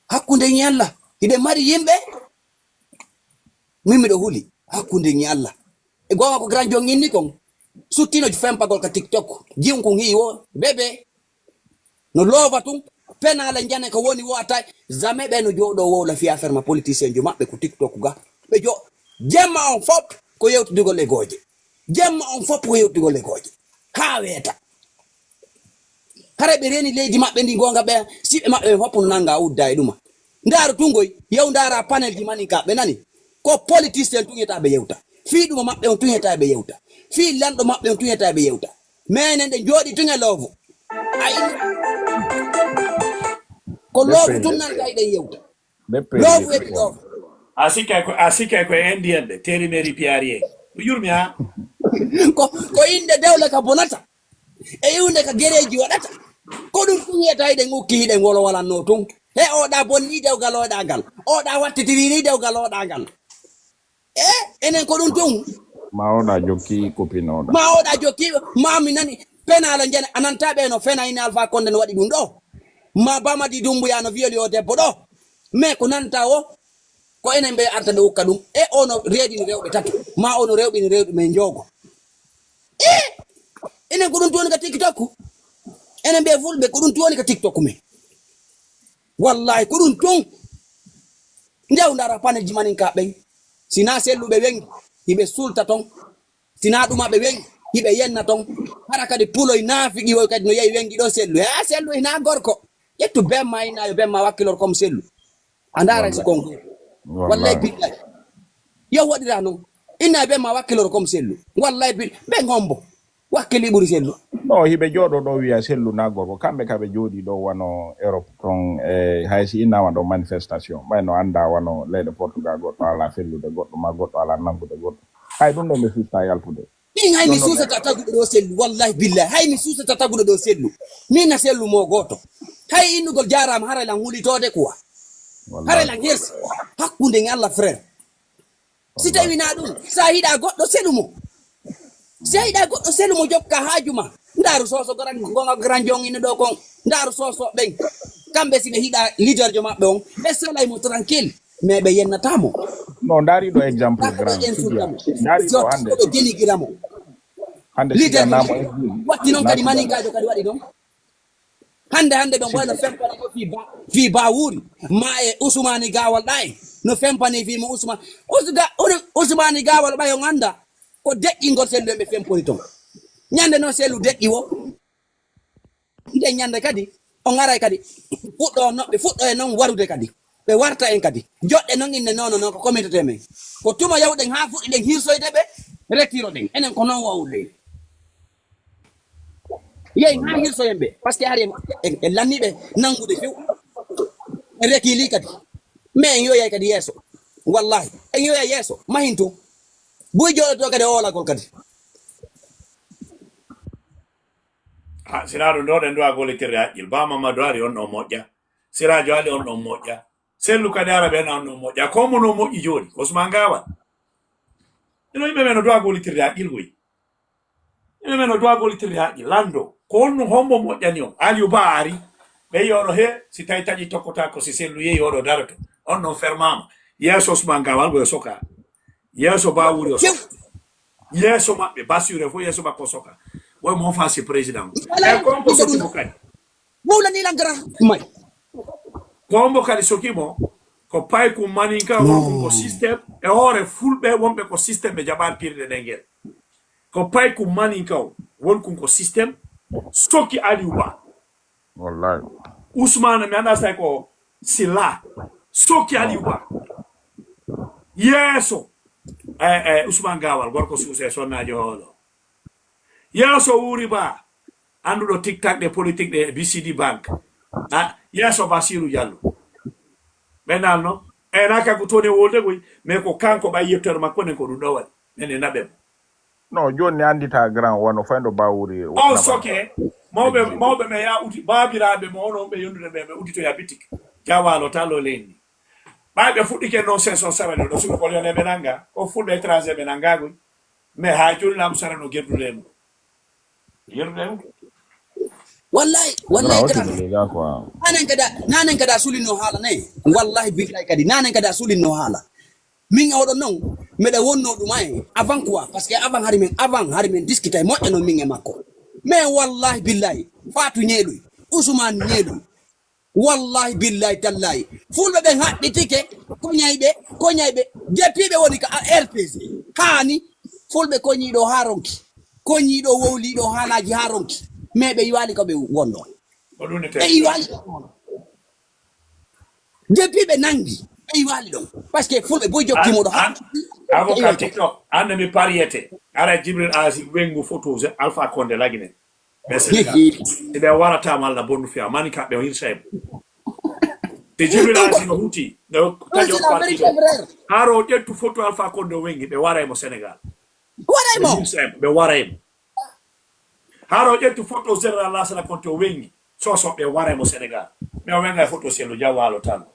Hakkunde en e Allah. Hiɗen mari yimɓe. Min miɗo huli. Hakkunde en e Allah. E goonga ko Grand John inni kon. Suttino fempagol ka TikTok. Jiwnkun hi'i wo. Bebe. No loova tun. Penaale njane ko woni wo atay. Jamais ɓe no jooɗo wowla fiya ferma politicien jo maɓɓe ko TikTok ga. Ɓe jo. Jemma on fop ko yewtidugol e gooje. Jemma on fop ko yewtidugol e gooje. Haa weeta. Hara ɓe reeni leydi maɓɓe ndi goonga ɓe, siɓe maɓɓe ɓe fop no nanga udda e ɗuma. Ndaaru tun goy, yaw ndaara panel ji manin ka ɓe nani. Ko politicien tun yeta ɓe yewta. Fii ɗuma maɓɓe on tun yeta ɓe yewta. Fii lanɗo maɓɓe on tun yeta ɓe yewta. Menen ɗe jooɗi tun e loovo. Ayi. Ko loovo tun nanta eɗen yewta. Love with love. A sikkay ko, a sikkay ko e Indian ɓe, Terry Mary Piari en. Ko yurmi ha. Ko, ko innde dewle ka bonata. E iwnde ka gereeji waɗata. Ko ɗum tun yeta hiɗen ukki hiɗen wolowalannoo tun. He oɗa bonni dewgal oɗa ngal. Oɗa wattitiri ni dewgal oɗa ngal. E, enen ko ɗum tun. Ma oɗa jokki copine oɗa. Ma oɗa jokki, ma mi nani. Penaale njane, a nanta ɓe no fena ine Alpha Condé no waɗi ɗum ɗo. Ma Bamadi Dumbuya no violi o debbo ɗo. Mais ko nanta o, ko enen ɓe arta ɓe ukka ɗum. E ono reedini rewɓe tato. Ma ono rewɓini rewɓe men jogo. E, enen ko ɗum tun woni ka TikTok. Enen ɓe fulɓe ko ɗum tun woni ka TikTok men. Wallahi ko ɗum tun. Njaw ndara panel ji manin ka ɓen. Si na selluɓe wengi, hiɓe sulta ton. Si na ɗuma ɓe wengi, hiɓe yenna ton. Hara kadi puloy naafiqi woy kadi no yehi wengi ɗo sellu. He a sellu hina gorko. Ƴettu bemma inna yo bemma wakkilor comme sellu. A ndaara si kon. Wallahi billahi. Yo waɗira non. Inna yo bemma wakkilor comme sellu. Wallahi billahi. Ɓe ngombo. Wakkili ɓuri sellu. No, hiɓe jooɗo ɗo wiya sellu na gorko. Kamɓe ka ɓe jooɗi ɗo wano Europe ton, e, hay si innama ɗo manifestation. Ɓay no annda wano leyɗe Portugal goɗɗo ala fellude goɗɗo, ma goɗɗo ala nangude goɗɗo. Hay ɗum ɗo ɓe sista yaltude. Min hay mi susata taguɗo ɗo sellu, wallahi billahi. Hay mi susata taguɗo ɗo sellu. Min na sellu mo gooto. Hay innugol jaaraama haray lan hulitoode quoi. Haray lan hersi. Hakkunde nge Allah frère. Si tawi na ɗum, sa hiɗa goɗɗo selu mo. Si a hiɗa goɗɗo selu mo jokka haaju ma. Ndaaru soso garan gonga garan jongino ɗo kon. Ndaaru soso ɓen. Kamɓe si ɓe hiɗa leader jo maɓɓe on. Ɓe salay mo tranquille. Mais ɓe yennata mo. No ndaari ɗo exemple grand. Ndaari ɗo hande. Ɗo genigira mo. Hande leader mo. Watti non kadi maninkajo kadi waɗi non. Hannde, hannde ɓe ngoyno fempani ko fii ba-, fii Bawuri. Ma e Usmani Gawal ɗa en. No fempani fii mo Usma-, Usga-, Uri-, Usmani Gawal ɓay on annda. Ko deƴƴingol sellu en ɓe fempori ton. Ñande non sellu deƴƴi wo. Nden ñande kadi, on aray kadi. Fuɗɗo on no-, ɓe fuɗɗo e non warude kadi. Ɓe warta en kadi. Joɗɗe non inne nono non ko communauté men. Ko tuma yawɗen haa fuɗɗiɗen hirsoyde ɓe, retiro ɗen. Enen ko non wawude. Yehi haa hirsoyen ɓe, parce que hari en, en, en lanni ɓe nangude few. En rekili kadi. Mais en yoyay kadi yeeso. Wallahi. En yoyay yeeso. Mahin tun. Buy jooɗoto kadi o olagol kadi. Ah, siraaɗo ndo ɗen ɗo a gollitirde haqqil. Ba Mamadou ari on ɗon moƴƴa. Siraajo Ali on ɗon moƴƴa. Sellu kadi ara ɓen on ɗon moƴƴa. Ko mo no moƴƴi jooni. Usman Gawal. Ino yimɓe men no ɗo a gollitirde haqqil koy. Ɓe men o duwa gollitirde haqqi lanndo. Ko honno hombo moƴƴani on? Aliou Ba ari. Ɓe yoɗo he, si tawi taƴi tokkotaako, si sellu yehi oɗo daroto. On non fermaama. Yeeso Usman Gawal ko yo soka. Yeeso Bawuri o soka. Yeeso maɓɓe, Bassirou e fof yeeso makko soka. Woy mo fa si président. E kon ko soki mo kadi. Mawla ni lan gara. May. Ko hombo kadi soki mo, ko payku maninka, wonko ko système. E hoore fulɓe wonɓe ko système ɓe jaɓaali pirde ɗen ngel. Ko payku maninka o, won kun ko système, soki Aliou Ba. Wallahi. Ousmane, mi anndaa si tawi ko Silla, soki Aliou Ba. Yeeso, eh, eh, Ousmane Gawal, gorko suuse, sonnaajo hoolo. Yeeso Wuri Ba, annduɗo tiktak ɗe, politique ɗe, B C D Bank. Ah, yeeso Basiru Jallo. Ɓe nalno, e na kanko toon e wolde koy, mais ko kanko ɓay yettere makko nden ko ɗum ɗo waɗi. Men e naɓe mo. No, jooni ne anndita grand wano fayndo Bawuri. On soke, mawɓe, mawɓe ɓe ya uti, baabiraaɓe mo, onon ɓe yondude ɓe, ɓe uditoya bitik. Jawalo talo leydi. Ɓay ɓe fuɗɗike non cinq cent saba ɗo, ɗo suka ko Lyonnais ɓe nanga, ko fulɓe étranger ɓe nanga koy. Mais haa jooni laamu sara no gerdude mo. Gerdude mo. Wallahi, wallahi, grand. Nanen kada, nanen kada sulino haala ne. Wallahi, billahi kadi, nanen kada sulino haala. Min e oɗon non, meɗa wonno ɗuma en avant quoi, parce que avant hari men, avant hari men discuter moƴƴa non min e makko. Mais wallahi billahi, Fatou Ñeeluy, Ousmane Ñeeluy, wallahi billahi tallahi, fulɓe ɓen haɓɓitike, koñayɓe, koñayɓe, depuis ɓe woni ka R P G, haani, fulɓe koñiɗo haa ronki, koñiɗo wowliɗo haalaji haa ronki, mais ɓe yiwali ko ɓe wonno. Ɓe yiwali. Depuis ɓe nangi, ɓe yiwaali ɗon. Parce que fulɓe boy jokki mo ɗo. An, an, avocat TikTok, an mi pariyete. Ara Jibril Asi wengu photo je Alpha Condé lagine. Ɓe Sénégal. Si ɓe warata malla bonnu fiya, mani ka ɓe hirsa e mo. Te Jibril Asi no huti, no taƴo parti ɗo. Haro ƴettu photo Alpha Condé wengi, ɓe waray mo Sénégal. Waray mo. Ɓe hirsa e mo, ɓe waray mo. Haro ƴettu photo Général Lassana Conté o wengi. Soso ɓe waray mo Sénégal. Mais o wenga e photo Sello Diaw Walo tan.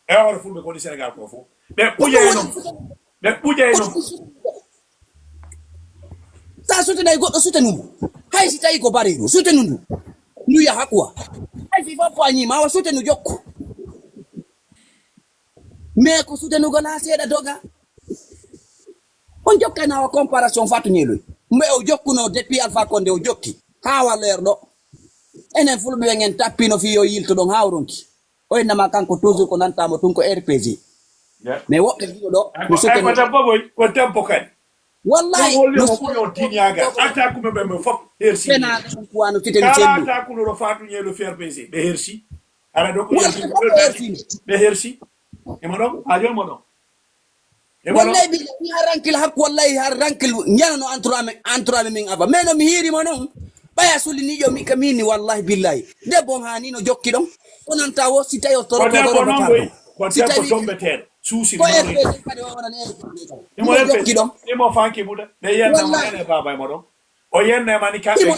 E hoore fulɓe koni Sénégal ko fof. Ɓe ɓujay non. Ɓe ɓujay non. Sa sutenay goɗɗo sutenu mo. Hay si tawi ko bareeru, sutenu ndu. Ndu yaha quoi. Hay si fappo a ñiima, wa sutenu jokku. Mais ko sutenugol haa seeɗa doga. On jokkana o comparaison Fatou Ñeeloy. Mais o jokkuno depuis Alpha Condé o jokki. Haa walla er ɗo. Enen fulɓe ɓen en tappino fii yo yilto ɗon haa o ronki. O innama kanko toujours ko nantamo tun ko R P G. Yeah. Mais woɓɓe jiɗo ɗo, ay, no ko, ay, ko debbo boy, ko debbo kadi. Wallahi, ɗum holli no mo ɓuri on tiñaagal. Attaque mum ɓe fof hersi. Ɓena ɗum ko wano fitani sellu. Kala attaque no ɗo Fatou Ñeeloy F R P C, ɓe hersi. Ara ɗo ko wallahi, hersi, ko ɓe hersi. Ɓe hersi. E mo ɗon, a jol mo ɗon. E mo ɗon. Wallahi, bi, mi har rankil hakku, wallahi, har rankil ñana no entourage, entourage min ava. Mais no mi hiiri mo non. Ɓaya suli ni yo mi ka mini, wallahi, billahi. Debbo on hani no jokki ɗon. Ko nanta wo, si tawi o toro, ko debbo non, boy. Ko debbo tombeteeɗo. Suusi ko non. Imo jokki ɗon. Imo fanki buɗe. Ɓe yenna mo, wallahi, ene baba e mo ɗon. O yenna e mani kamɓe. Imo.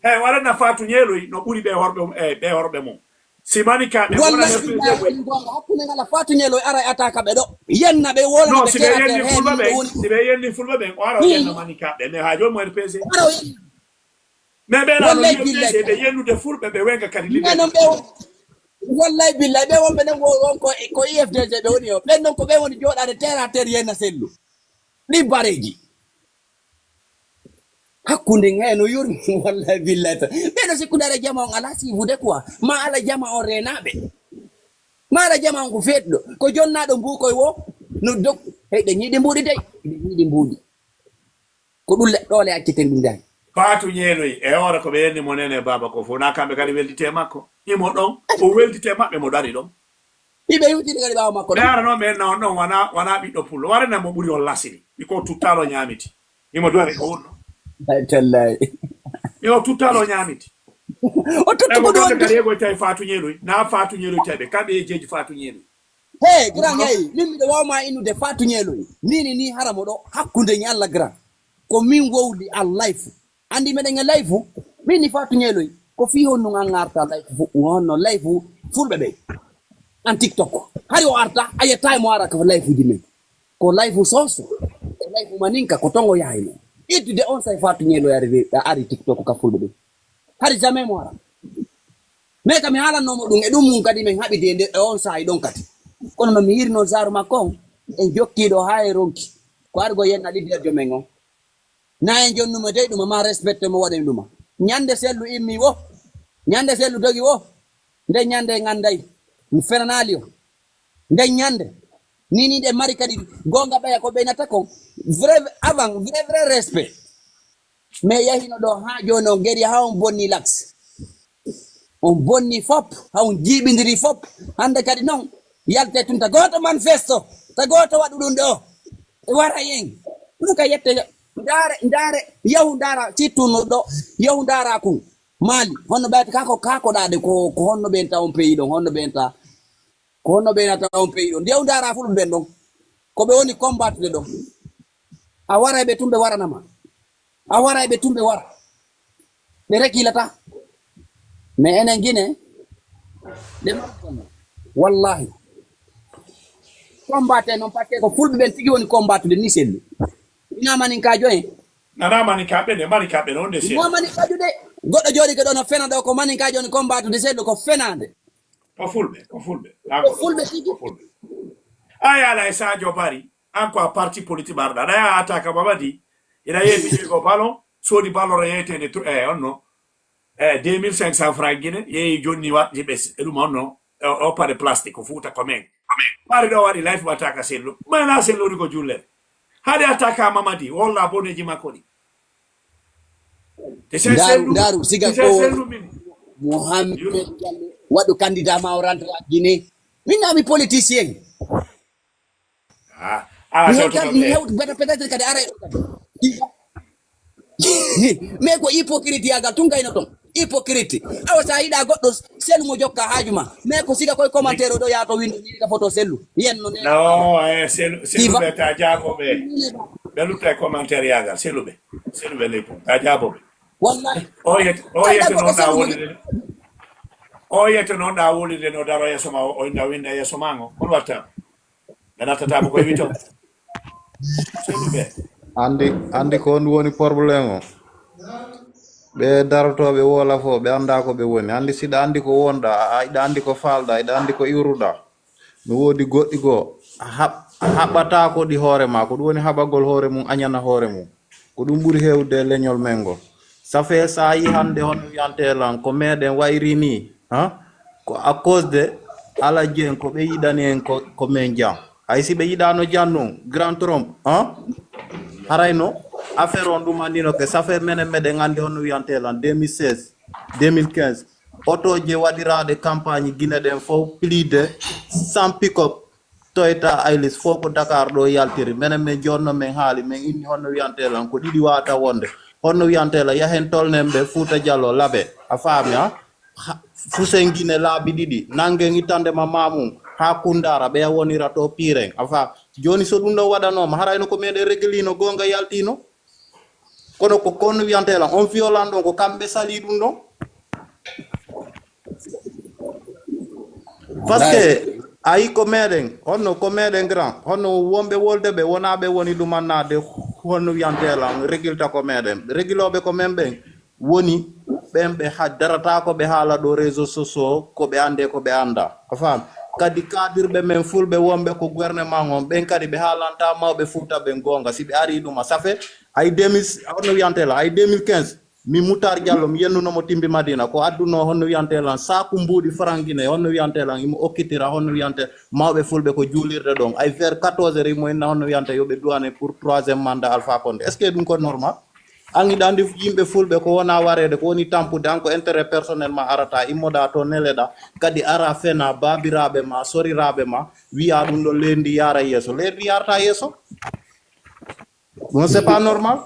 He, waɗana Fatou Ñeeloy no ɓuri ɓe horɓe, eh, ɓe horɓe mum. Si mani kamɓe, wallahi, wona billahi, hakkunde ngala Fatou Ñeeloy ara e attaque ɓe ɗo. Yenna ɓe wona. Non, ɓe si ɓe yenni fulɓe ɓen, si ɓe yenni fulɓe ɓen, o ara o yenna mani kamɓe. Mais haa jooni mo R P C. Ara o yenna. Mais ɓe la no U F D G ɓe yennude fulɓe ɓe wenga kadi liɓe. Wallahi billahi, ɓe wonɓe nen wo-, won ko, ko U F D G ɓe woni o. Ɓen non ko ɓe woni jooɗaade terre à terre yenna sellu. Ɗi bareeji. Hakkunde nge no yurmi, wallahi billahi ta. Ɓeɗo sikkude ala jama on ala siifude quoi. Ma ala jama on renaaɓe. Ma ala jama on ko feetuɗo. Ko jonnaaɗo mbuukoy wo, no dog. Hey, ɓe ñiiɗi mbuuɗi dey. Ɓe ñiiɗi mbuuɗi. Ko ɗum le-, ɗoo le acceten ɗum daari. Faatu Ñeeloy, e hoore ko ɓe yenni mo nene e baaba ko fof, na kamɓe kadi weldite e makko. Imo ɗon, o weldite e maɓɓe, mo dari ɗon. Iɓe yewtini kadi ɓaawo makko Ɓe ɗon. Ara noon ɓe enna on ɗon wona, wona ɓiɗɗo pullo. Wara nan mo ɓuri on lasiri. Ɓi ko tuttalo ñaamiti. Imo dori ko wonno. Ay, tallaay. Yo tuttalo ñaamiti. O tuttu Emo ko ɗon ɗon kadi de. Ego tawi Faatu Ñeeloy. Na Faatu Ñeeloy tawi ɓe. Kamɓe e jeeji Faatu Ñeeloy. Hey, grand, hey, min miɗo waaw ma innude Faatu Ñeeloy. Ni, ni, ni, hara mo ɗo, hakkunde ñi Allah grand. Ko min wowli a life. Andi meɗen e life, min ni Faatu Ñeeloy. Ko fii honno an arta life fu, honno life fulɓe ɓe. An TikTok. Hari o arta, a yetta mo ara ka life uji men. Ko life soso, e life maninka, ko tongo yahay no. Ittude on say Faatu Ñeeloy ari, ari TikTok ka fulɓe ɓe. Hari jamais mo ara. Mais ka mi haalannoo mo ɗum, e ɗum mum kadi men haɓidi e nder, e on saa'i ɗon kadi. Kono no mi yi'iri noon saaru makko on, en jokkii ɗo haa e ronki. Ko argo yenna leader jo men on. Na en jonnuma dey ɗuma, ma respecte mo waɗen ɗuma. Ñande sellu immi wo, ñande sellu dogi wo, nde ñande en annday, mi fenanaali o. Nde ñande, ni ni ɗe mari kadi goonga ɓeya ko ɓeynata kon. Vrai, avant, vrai, vrai respect. Mais yahino ɗo haa jooni on geri haa on bonni laks. On bonni fop, haa on jiiɓindiri fop. Hannde kadi non, yalte tun ta gooto manifesto, ta gooto waɗu ɗum ɗo. E wara yen. Ɗum ka yette, ndaare, ndaare, yahu ndaara, sittuno ɗo, yahu ndaara kun. Maali, honno ɓeyti kako, kako ɗaade ko, ko honno ɓen ta on peyi ɗon, honno ɓen ta, ko honno ɓen ta on peyi ɗon. Yahu ndaara fulɓe ɓen ɗon. Ko ɓe woni combattude ɗon. A waray ɓe tun ɓe waranama. A waray ɓe tun ɓe wara. Ɓe rekilata. Mais enen Gine, ɓe mari kono. Wallahi. Combattre non, parce que ko fulɓe ɓen tigi woni combattude ni sellu. Ina manin ka joye. Nana manin ka ɓe de, manin ka ɓe non de sellu. Mo manin ka jude. Goɗɗo jooɗi ko ɗo no fena ɗo, ko manin ka joni combattude sellu, ko fenande. Ko fulɓe, ko fulɓe. Ko fulɓe tigi. Ko fulɓe. Ay, ala e Sadio Bari. An ko a parti politique marɗa. Ɗa yaha attaque Mamadi. Ina yeebi joyi ko ballon. Sodi ballon e yeytede to, eh, on no. Eh, deux mille cinq cents francs Guinée. Yeeyi jonni waɗi ɓe s-, e ɗum on no. Eh, o paɗe plastique ko Fuuta ko men. Mari ɗo waɗi life attaque sellu. Mayna sellu woni ko jullere. Haɗi attaque Mamadi. Wolla boneji makko ɗi. Te sen Ndaaru, sellu. Ndaaru, siga Te sen ko sellu min. Mohamed Diallo waɗu candidat ma o rentre Guinée. Min ami politicien. Ah, ah, Mi so hewta, to mi ɗe. Hewta, peut-être, peut-être kadi ara e ɗo kadi. Mais ko hypocrite yagal tun gayno ton. Hypocrite. Awa sa yiɗa goɗɗo sellu mo jokka haaju ma. Mais ko siga koye commentaire o ɗo yaa to winndo yiɗi ka photo sellu. Yen no ne. No, eh, sellu, sellu Tiva. Ɓe ta jaabo ɓe. Ɓe lutta e commentaire yagal, sellu ɓe. Sellu ɓe ley pum, ta jaabo ɓe. Wallahi. O yet-, o Ay, yete d'accord, noon ɗa sellu woni mo. De. O yete noon ɗa woni de no daro yeeso ma, o, o winda, winda yeeso ma ngo. Kono watta. Ɓe nattata ko koye wito. Seydi ɓe. Andi, andi ko honɗum woni problème o? Ɓe darotooɓe woola fof, ɓe anndaa ko ɓe woni. Andi, si ɗa andi ko wonɗa, a, a, hiɗa andi ko faalɗa, hiɗa andi ko iwruɗa. No woodi goɗɗi goo, a haɓ-, a haɓɓataa ko ɗi hoore ma. Ko ɗum woni haɓagol hoore mum, añana hoore mum. Ko ɗum ɓuri heewde e leñol men ngol. Ça fait, so a yii hannde hono wiyantee lan, ko meɗen wayri nii, han? Ko à cause de Ala Dieng, ko ɓe yiɗani en ko, ko men jam. Hay si ɓe yiɗaano jam ɗum, Grand Trump, han? Haray no affaire on ɗum anndino ke, ça fait menen meɗen anndi hono wiyantee lan, deux mille seize, deux mille quinze. Otooje waɗiraaɗe campagne Guinée ɗen fof, plus de cent pick-up. Toyota Hilux fof ko Dakar ɗo yaltiri. Menen men jooni non men haali, men inni honno wiyantee lan, ko ɗiɗi waawata wonde. Honno wiyantee lan, yahen tolnen ɓe Fuuta Jallo Labe. A faami, a? Ha, Fusen Gine laabi ɗiɗi. Nanngen ittande ma Mamum haa Kundara, ɓeya wonira to Piren. A faami? Jooni so ɗum ɗon waɗanooma, harayno ko meɗen regilino goonga yaltino? Kono ko kon wiyantee lan, on violent ɗon, ko kamɓe salii ɗum ɗon. Parce que a yi ko meɗen, honno ko meɗen grand, honno wonɓe wolde ɓe wonaa ɓe woni ɗumannaade, honno wiyantee lan, regilta ko meɗen. Regilooɓe ko men ɓen woni ɓen ɓe ha-, darata ko ɓe haala ɗo réseaux sociaux, ko ɓe annde, ko ɓe annda. A faami? Kadi kaadirɓe men fulɓe wonɓe ko gouvernement on, ɓen kadi ɓe haalantaa mawɓe Fuuta ɓen goonga. Si ɓe arii ɗuma, ça fait, ay deux mille, honno wiyantee lan, ay deux mille quinze, min Moutar Diallo, mi yennuno mo Timbi Madina, ko addunoo, honno wiyantee lan, saaku mbuuɗi franc Guinée, honno wiyantee lan, himo okkitira, honno wiyantee, mawɓe fulɓe ko juulirde ɗon. Ay vers quatorze heures, himo inna, honno wiyantee, yo ɓe duwane pour troisième mandat Alpha Condé. Est-ce que ɗum ko normal? An hiɗa anndi yimɓe fulɓe ko wona wareede, ko woni tampude, an ko intérêt personnel ma arata, immoɗa to neleɗa, kadi ara fena baabiraaɓe ma, soriraaɓe ma, wi'a ɗum ɗo leydi yaara yeeso. Leydi yarata yeeso? Bon, c'est pas normal.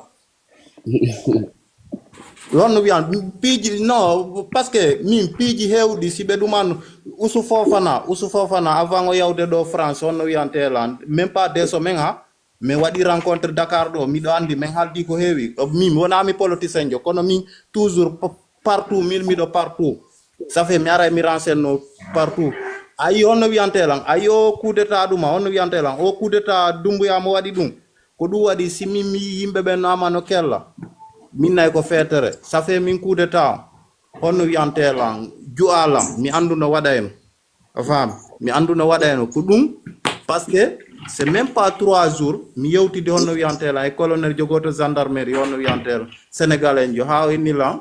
Honno wiyan, piiji, non, parce que min piiji heewɗi, si ɓe ɗuman, Usu Fofana, Usu Fofana, avant o yawde ɗo France, honno wiyantee lan, même pas deux semaines, ha, min waɗi rencontre Dakar ɗo, miɗo anndi, min haaldi ko heewi. Min wonaa mi politicien jo, kono min toujours p-, partout, min miɗo partout. Ça fait mi aray mi renseigne no partout. Ayi honno wiyantee lan, ayi o coup d'état ɗuma, honno wiyantee lan, o coup d'état Dumbuya mo waɗi ɗum. Ko ɗum waɗi si min mi yii yimɓe ɓen no ama no kella. Min nay ko feetere. Ça fait min coup d'état, honno wiyantee lan, ju'a lan, mi anndu no waɗa en. A faam? Mi anndu no waɗa heno ko ɗum, parce que c'est même pas trois jours, mi yewtidi honno wiyantee lan e colonel jogooto gendarmerie, honno wiyantee lan, Sénégal en jo, haa o inni lan,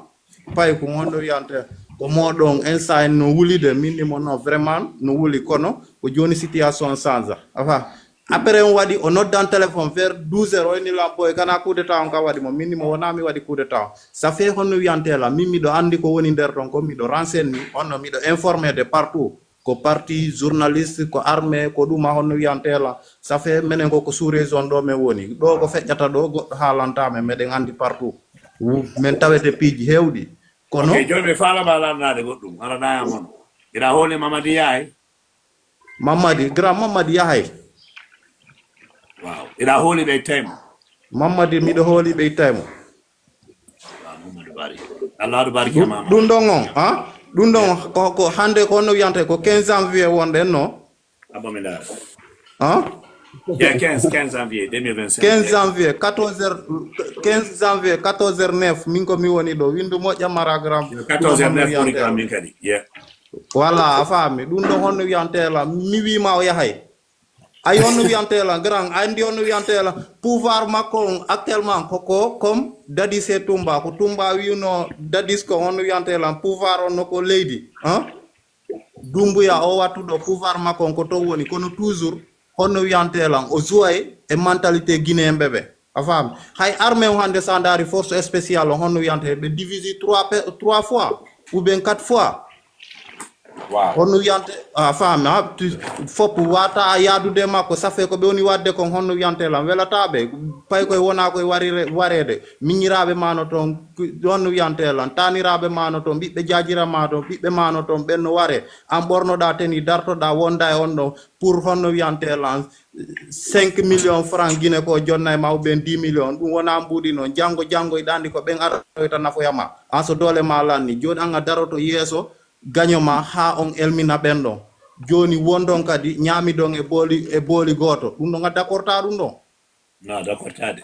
pay ko honno wiyantee, ko moɗon instant en no wuli de, min ni mo non, vraiment no wuli, kono ko jooni situation change. A faam? Après on waɗi, o noddan téléphone vers douze heures, o inni lan, boy, kana coup d'état on ka waɗi mo, min ni mo wonaa mi waɗi coup d'état on. Ça fait honno wiyantee lan, min miɗo anndi ko woni nder ton, ko miɗo renseigner, honno miɗo informé de partout. Ko parti, journaliste, ko armée, ko ɗuma honno wiyantee lan. Ça fait menen ko, ko sous-région ɗo men woni. Ɗo ko feƴƴata ɗo, goɗɗo haalantaa men, meɗen anndi partout. Wu-, men tawete piiji heewɗi. Kono Ok, jooni mi faala ma lannaade goɗɗum, alanaa yam hono. Hiɗa hooli Mamadi Yaay? Mamadi, grand Mamadi Yahay. Waaw, hiɗa hooli ɓe taymo? Mamadi, miɗo hooli ɓe taymo. Waaw, Mamadou Bari. Allah waɗu barke Ɗum, ma. Ɗum ɗon on, ha? Ɗum ɗon Yeah. ko, ko hannde ko honno wiyantee ko quinze janvier wonɗen no? Abominable. Ha? Yeah, quinze, quinze janvier deux mille vingt-cinq. Quinze janvier, quatorze heures, quinze janvier, quatorze heures neuf, min ko mi woni ɗo. Winndu moƴƴa mara grand. Quatorze heures neuf woni kam min kadi. Yeah. Voilà, a faami. Ɗum ɗon honno wiyantee lan? Mi wii ma o yahay. Ayi, honno wiyantee lan, grand, a anndi honno wiyantee lan? Pouvoir makko on actuellement ko, ko comme Dadis e Tumba. Ko Tumba wi'uno Dadis ko honno wiyantee lan? Pouvoir on no ko leydi, hein? Dumbuya o wattu ɗo pouvoir makko on ko ton woni, kono toujours honno wiyantee lan? O jouay e mentalité guinéen ɓe ɓe. A faami? Hay armée o hannde sa ndaari force spéciale o honno wiyantee? Ɓe divise trois pe-, trois fois ou bien quatre fois. Waaw. Honno wiyantee? A faami, ha? Tu-, fop wata a yaadude e makko, ça fait ko ɓe woni waɗde kon, honno wiyantee lan? Welataa ɓe, pay koye wonaa koye warire-, wareede. Miñiraaɓe ma no ton, ku-, honno wiyantee lan? Taaniraaɓe ma no ton, ɓiɓɓe jaajira ma ton, ɓiɓɓe ma no ton, ɓen no waree. An ɓornoɗaa tenue, dartoɗaa, wonda e on ɗon, pour honno wiyantee lan? Cinq millions francs Guinée ko jonnay ma, ou bien dix millions. Ɗum wonaa mbuuɗi non. Janngo, janngo, hiɗa anndi ko ɓen aroyta nafoya ma. An so doole ma lanni. Jooni an a daroto yeeso gaño ma haa on elmina ɓen ɗon. Jooni wondon kadi ñaamidon e booli, e booli gooto. Ɗum ɗon a dakortaa ɗum ɗon? Na dakortaade.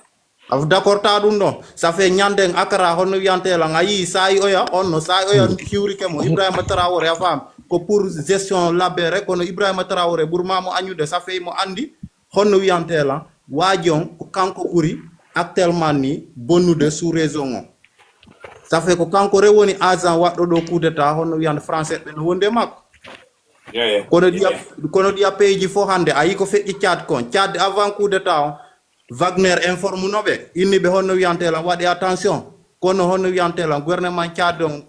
A dakortaa ɗum ɗon? Ça fait ñannden Accra, honno wiyantee lan? A yii Saayi Oya, on no Saayi Oya hiwrike mo, Ibrahima Traoré, a faam? Ko pour gestion labere, kono Ibrahima Traoré ɓurmaa mo añude, ça fait mo anndi honno wiyantee lan? Waaji on, ko kanko ɓuri actuellement ni bonnude sous région on. Ça fait ko kanko re woni agent waɗɗo ɗo coup d'état, honno wiyande français ɓe no wondi e makko. Yeah, yeah. Kono ɗiya, Yeah. kono ɗiya pays ji fof hannde, a yii ko feƴƴi Tchad kon. Tchad avant coup d'état on, Wagner informe no ɓe, inni ɓe honno wiyantee lan, waɗi attention. Kono honno wiyantee lan, gouvernement Tchad on,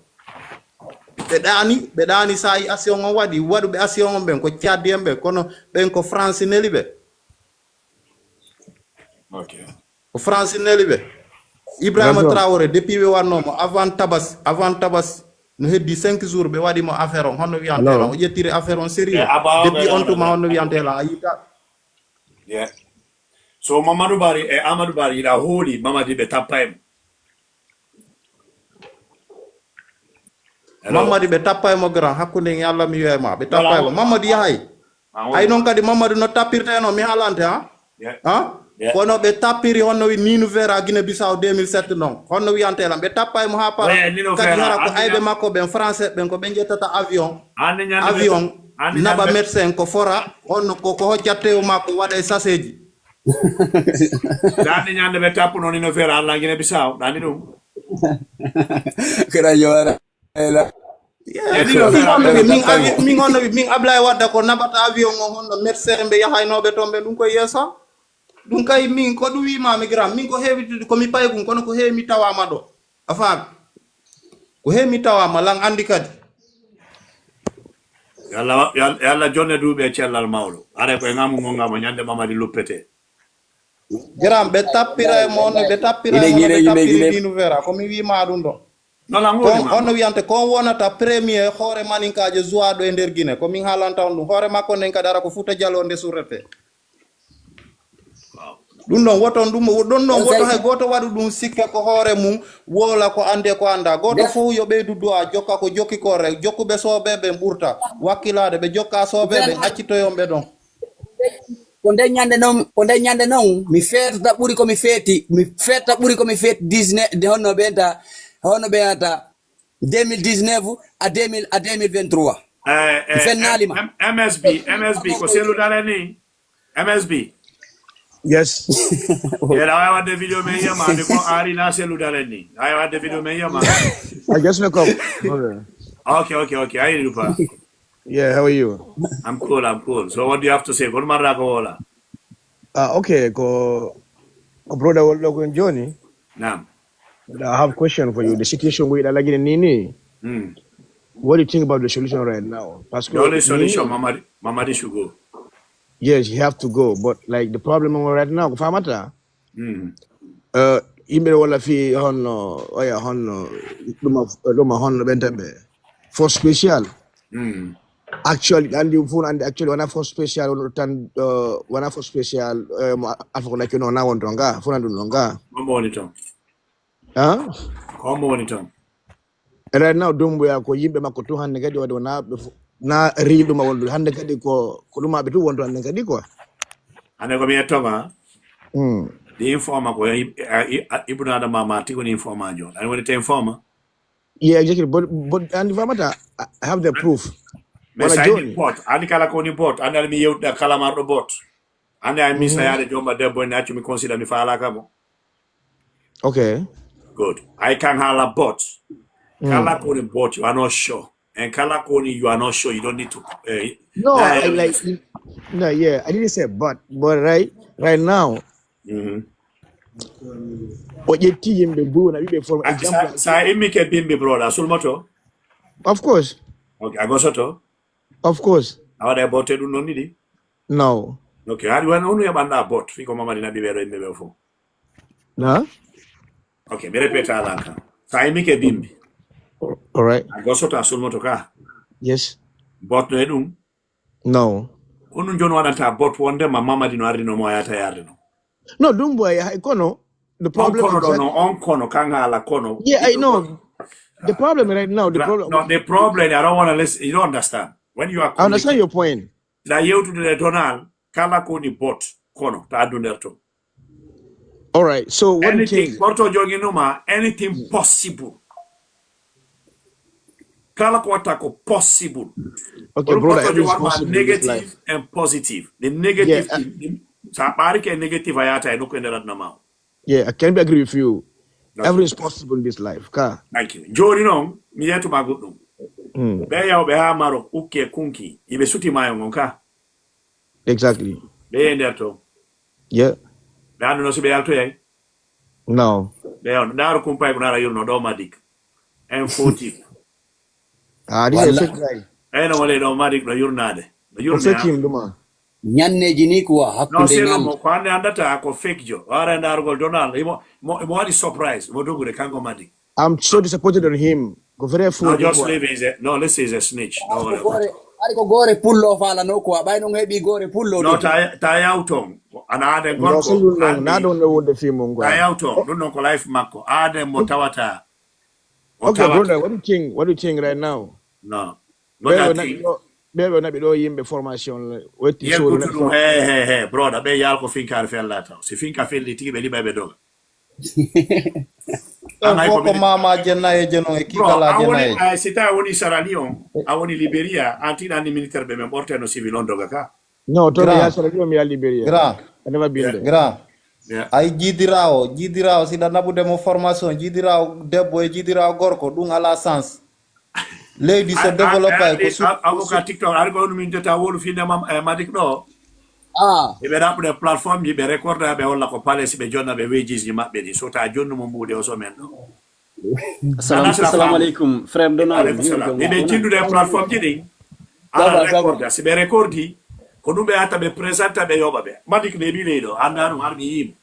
ɓe ɗaani, ɓe ɗaani sa yii action on waɗi, waɗuɓe action on ɓen ko Tchadien ɓe, kono ɓen ko France neli ɓe. Ok. Ko France neli ɓe. Ibrahima D'accord. Traoré, depuis ɓe wanno mo, avant Tabas, avant Tabas, no heddi cinq jours, ɓe waɗi mo affaire on, honno wiyantee Hello. lan, o ƴettiri affaire on sérieux. Eh, Abawa Depuis ɓe on tuma, honno wiyantee lan, a yii ta. Yeah. So Mamadou Bari e Amadou Bari, hiɗa hooli Mamadi ɓe tappay mo. Hello? Mamadi ɓe tappay mo grand, hakkunde en e Allah mi wi'ay ma, ɓe Voilà. tappay mo. Mamadi yahay. Ah, oui. Ay non kadi Mamadi no tappirte no mi haalante, ha? Yeah. Ha? Yeah. Kono ɓe tappiri honno wi Nino Vera Guinée Bissau deux mille sept non. Honno wiyantee lan, ɓe tappay mo ha para. Ouais, Nino Kadi Vera, hara ko anndi ayɓe ñam- makko ɓen français ɓen ko ɓe ƴettata avion. Anndi ñande ɓe Avion. Anndi naɓa ñande médecin ko fora, on ko, ko hocca tew makko waɗa e saseeji. Daande ñande ɓe tappuno ni no feera Alla Gine Bisaaw, daandi ɗum. Kira yora. Ela. Yeah, Edi min no feera on no ɓe, min, avi-, min on no ɓe, min Ablaye Wadda ko naɓata avion on honno médecin ɓe yahaynooɓe toon ɓe ɗum ko yeeso. Ɗum kay min ko ɗum wiima mi gira, min ko heewi ko mi paygum kono ko heewi mi tawaama ɗo. A faami? Ko heewi mi tawaama lan anndi kadi. Yo Alla, yo Alla, yo Alla jonne duuɓi e cellal mawɗo. Are ko e ngamu mo ngamo ñande Mamadi luppete. Geram, ɓe tappira e mon, ɓe tappira e mon, ɓe tappiri dinu vera. Ko mi wiima ɗum ɗo. Non, lan ko woni on no wiyante, ko on wonata premier hoore maninkaajo zuwaaɗo e nder Gine. Ko min haalanta on ɗum. Hoore makko nden kadi ara ko Fuuta Jaloo nde surrete. Ɗum ɗon woton ɗum, ɗum ɗon woto hay gooto waɗu ɗum sikke ko hoore mum, wowla ko anndi e ko anndaa. Gooto fof yo ɓeydu du'a, jokka ko jokki ko rek. Jokkuɓe sooɓeeɓe ɓen ɓurta, wakkilaade ɓe jokka sooɓeeɓe ɓen, accitoyon ɓe ɗon. Ko nden ñande non, ko nden ñande non, mi feetata ɓuri ko mi feeti, mi feetata ɓuri ko mi feeti dix-neuf, de honno ɓenta, honno ɓenta deux mille dix-neuf à deux mille, à deux mille vingt-trois. Eh, eh, mi fennaali ma. M-, M S B, M S B, ko selluɗaa ni? M S B. Yes. Yela, a waɗde video men yama, de ko ari na selluɗaa ni. A waɗde video men yama. I just woke up. Okay. Okay, okay, okay. I hear you, pa. Yeah, how are you? I'm cool, I'm cool. So what do you have to say? Ko marɗa ko wowla? Ah, okay, ko, ko brother wol ɗo kon jooni. Naam. But I have question for you. The situation we are like in Nini. Mm. What do you think about the solution right now? Parce que The only solution, Mamadi, Mamadi should go. Yes, he have to go. But like the problem right now, ko famata. Mm. Uh, yimɓe wala fi honno, oya honno, ɗuma, ɗuma honno ɓen tan ɓe. Force spéciale. Mm. Actually, andi, fun andi actually, wana force spéciale, on tan, uh, wana force spéciale, uh, mo alfa ko nakki no na won ton ga, fun andu non ga. Mo woni ton. Huh? Ko mo woni ton. Right now, Dumbuya ko yimɓe makko tun hannde kadi waɗi wona ɓe fo-, na real ɗuma wondude. Hannde kadi ko, ko ɗumaɓe tun wonto hannde kadi quoi. Hannde ko mi yetto ma. Mm. Ɗi informa ko i-, a, i-, a, Ibn Adam ma, ma tigi woni informa jo. Ani woni te informa? Yeah, exactly. But, but, and if I'm at, I have the proof. Mais wala sa ini jooni. Bot, ani kala ko woni bot, ani ala mi yewtude kala marɗo bot. Ande ay misa yaade jomba debbo ne accu mi consider mi faalaaka mo. Okay. Good. I can hala but. Mm. Kala ko woni but you are not sure. And kala ko woni you are not sure. You don't need to. Eh, No, eh, I like, no, yeah, I didn't say but, but right, right now, Mhm. O ƴetti yimɓe buy wona wiɓe forme Ah, example. Sa, sa immi ke bimbi, brother, sulmoto? Of course. Okay, a gosoto? Of course. A waɗa e botte ɗum noon ɗiɗi? No. Okay, hari wano unu heɓanɗa bot, fii ko Mamadi naɓi ɓeɗo yimɓe ɓe fof. Na? Okay, mi répète ala kan. Sa immi ke bimbi. All right. A gosoto a sulmoto ka? Yes. Bot no e ɗum? No. Ko ɗum jooni waɗanta bot wonde ma Mamadi no ardi no mo yaata yarde no. No, ɗum boy, hay kono, the On problem kono is ɗo that no, on kono, kan haala kono. Yeah, I know. The problem right now, the Ra-, problem no, the problem, I don't wanna listen, you don't understand. When you are I understand communicating, your point. Ɗa yewtude e Donald, kala ko woni bot, kono, ta addu nder to. All right, so what do you Anything, think? Porto joginuma, anything possible. Kala ko watta ko possible. Okay, Kono brother, Porto everything is joginuma possible in this life. Negative and positive. The negative Yeah, uh, thing, the, sa ɓaari ke negative a yaata e nokku e nder aduna ma o. Yeah, I can be agree with you. Okay. Everything is possible in this life. Ka. Thank you. Jooni noon, mi yeetuma goɗɗum. Mm. Ɓe yawɓe haa Maroc, ukke kunki, iɓe suti maayo ngon ka. Exactly. Ɓe yee nder to. Yeah. Ɓe annduno si ɓe yaltoyay. No. Ɓe on, ndaaru kumpay ko nara yurno ɗo Madik. En foti. Ah, this is a Walla. Fake guy. Eno wale ɗo Madik ɗo yurnaade. Ɗo O yurne fake ha. Him, ɗuma. Ñanneeji ni ko wa No, hakkunde c'est le ñan- mot. Ko hannde anndata ko fake jo. Wara e ndaarugol Donald. Imo, mo, mo waɗi surprise. Mo dogude kanko Madik. I'm so disappointed on him. Ko vrai No, faux just leave. He's a, no, listen, he's a snitch. Don't worry about Gore, it. Ari ko gore pullo faalano quoi. Ɓay non heɓi gore pullo No, de. Ta, ta yawton. Ana aaden No, gorko. So ɗum ɗon, Anndi. Na ɗum ɗo wonde fii mum, quoi. Ta yawton. Ɗum ɗon ko life makko. Aaden mo tawata. O Okay, tawata. Brother, what do you think? What do you think right now? No. What Ɓeeɗo I naɓi think? Ɗo, ɓeeɗo naɓi ɗo yimɓe formation le. Wetti Yel sohli kutu naɓi ɗum, for- he, he, he, brother. Ɓe yaal ko finkaari fella taw. Si finka felli tigi ɓe liɓay ɓe doga. An hay ko ko mama jennayeje non e kikala jennayeje. Ay, si tawi a woni Sarani on, a woni Liberia, an tiɗa ni militaire ɓe men ɓorte no civil on doga ka. No, to mi Grand. Ya Sarani on, mi ya Liberia. Grand. I never been there. Grand. Yeah. Ay, jiidiraawo, jiidiraawo, si ɗa naɓude mo formation, jiidiraawo debbo e jiidiraawo gorko, ɗum ala sens. Leydi so développé ay ko su- avocat TikTok, ari ko ɗum min jota wolu finde mam, eh, Madik ɗo. Ah. Ɓe ɗaɓɓude plateforme ji, ɓe recorda, ɓe holla ko pale, si ɓe jonna ɓe wages ji maɓɓe ɗi. So ta jonnu mo mbuuɗe o so men ɗo. Assalamu alaikum, frère Donald. Alaikum salam. Ɓe jindude e plateforme ji ɗin. Ala recorda, si ɓe recordi, ko ɗum ɓe ata ɓe présenta ɓe yoɓa ɓe. Madik ne ɓi leyɗo, anda ɗum har mi yimo.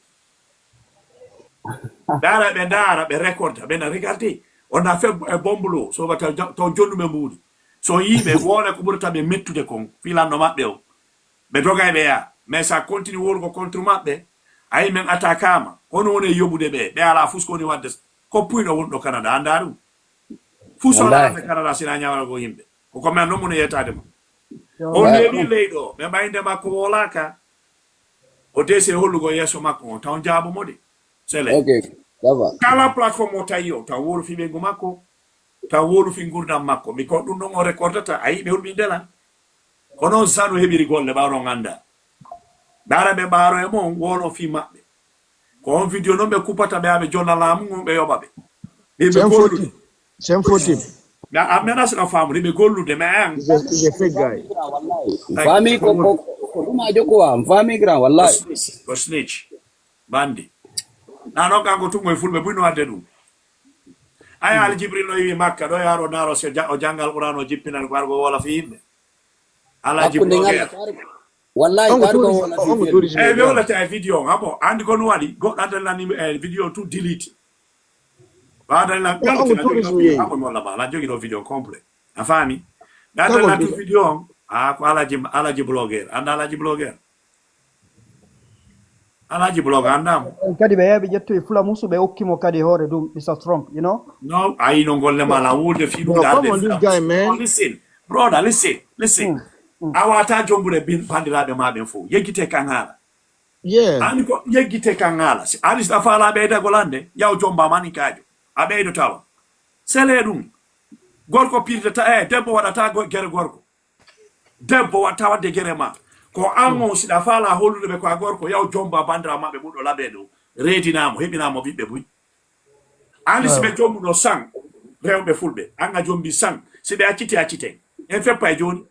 Dara ɓe dara, ɓe recorda, ɓe na regarde. On a fait un bon boulot, so wata ja-, to jonnu ɓe mbuuɗi. So yiɓe, wona ko ɓurata ɓe mettude kon, filanno maɓɓe o. Ɓe doga e ɓe yaa. Mais sa continue wolugo contre maɓɓe, ayi men attaquama. Kono woni e yoɓude ɓe, ɓe ala fus ko woni wadde s-, ko puyɗo wonɗo Canada, anda ɗum. Fus o Wallahi. Laata Canada sina ñawal ko yimɓe. Ko ko men non mun e yettaade mo. On neeɓi leyɗo, ɓe mayde makko wolaaka. O desi e hollugo yeeso makko on, taw jaabo mo de. Sele. Ok, ça va. Kala plateforme o tawi o, taw wolu fi ɓengu makko, taw wolu fi ngurdam makko. Mi ko ɗum non o recordata, ayi ɓe hulɓindela. Ko non Sanu heɓiri golle ɓawɗo on annda. Dara ɓe ɓaaro e mon wolo fii maɓɓe. Ko on video non ɓe kuppata ɓe aɓe jonna laamu ngun ɓe yoɓa ɓe. Ɓe ɓe Sen gollude. Foti. Sen foti. Na amena sina faamu ɓe gollude mais an. He's a, he's a fake guy. Fami ko, ko, ko ɗum a jokko wa, fami grand, wallahi. Ko snitch. Ko snitch. Bandi. Na non kanko tun moy fulɓe buy no adde ɗum. Ay Al Jibril no yiwi Makka ɗo yaro naro se ja-, o jangal Qur'an o jippinani ko argo wola fi yimɓe. Alaji Hakkunde ngal blogger. Wallahi, on ko kadi ko tourisme, wona on ko video. Tourisme. Eh, mi hollata e video on, abo, andi ko no waɗi, goɗɗo addani lan, eh, video tu delete. Ba addani lan, on ko tourisme yeyi. Abo, mi holla ba, lan jogi ɗo video on complet. A faami? Ɓe addani lan tu video on, ah, ko Alaji, Alaji blogger. Anda Alaji blogger? Alaji blogger, anda mo? Kadi ɓe yehi ɓe ƴettoyi fulamusu, ɓe okki mo kadi hoore ɗum, Mister Trump, you know? No, ayi no golle ma lan wulde fii ɗum. No, come on, this guy, man. Listen, brother, listen, listen. Mm, mm. A wata jombude bin-, bandiraaɓe ma ɓen fof. Yeggite kan haala. Yeah. Ani ko yeggite kan haala. Si, ani si a faala ɓeydagol hannde, yaw jomba mani kaajo. A ɓeydotawa. Sele ɗum. Gorko pirtata, eh, debbo waɗata go-, gere gorko. Debbo watta wadde gere ma. Ko an on, si ɗa faala hollude ɓe ko a gorko, yaw jomba bandira maɓɓe ɓuɗɗo labe ɗo. Reedinamo, heɓinamo ɓiɓɓe buy. Andi si ɓe jombuno san, rewɓe fulɓe. An a jombi san. Si ɓe acciti, acciten. En feppa e jooni.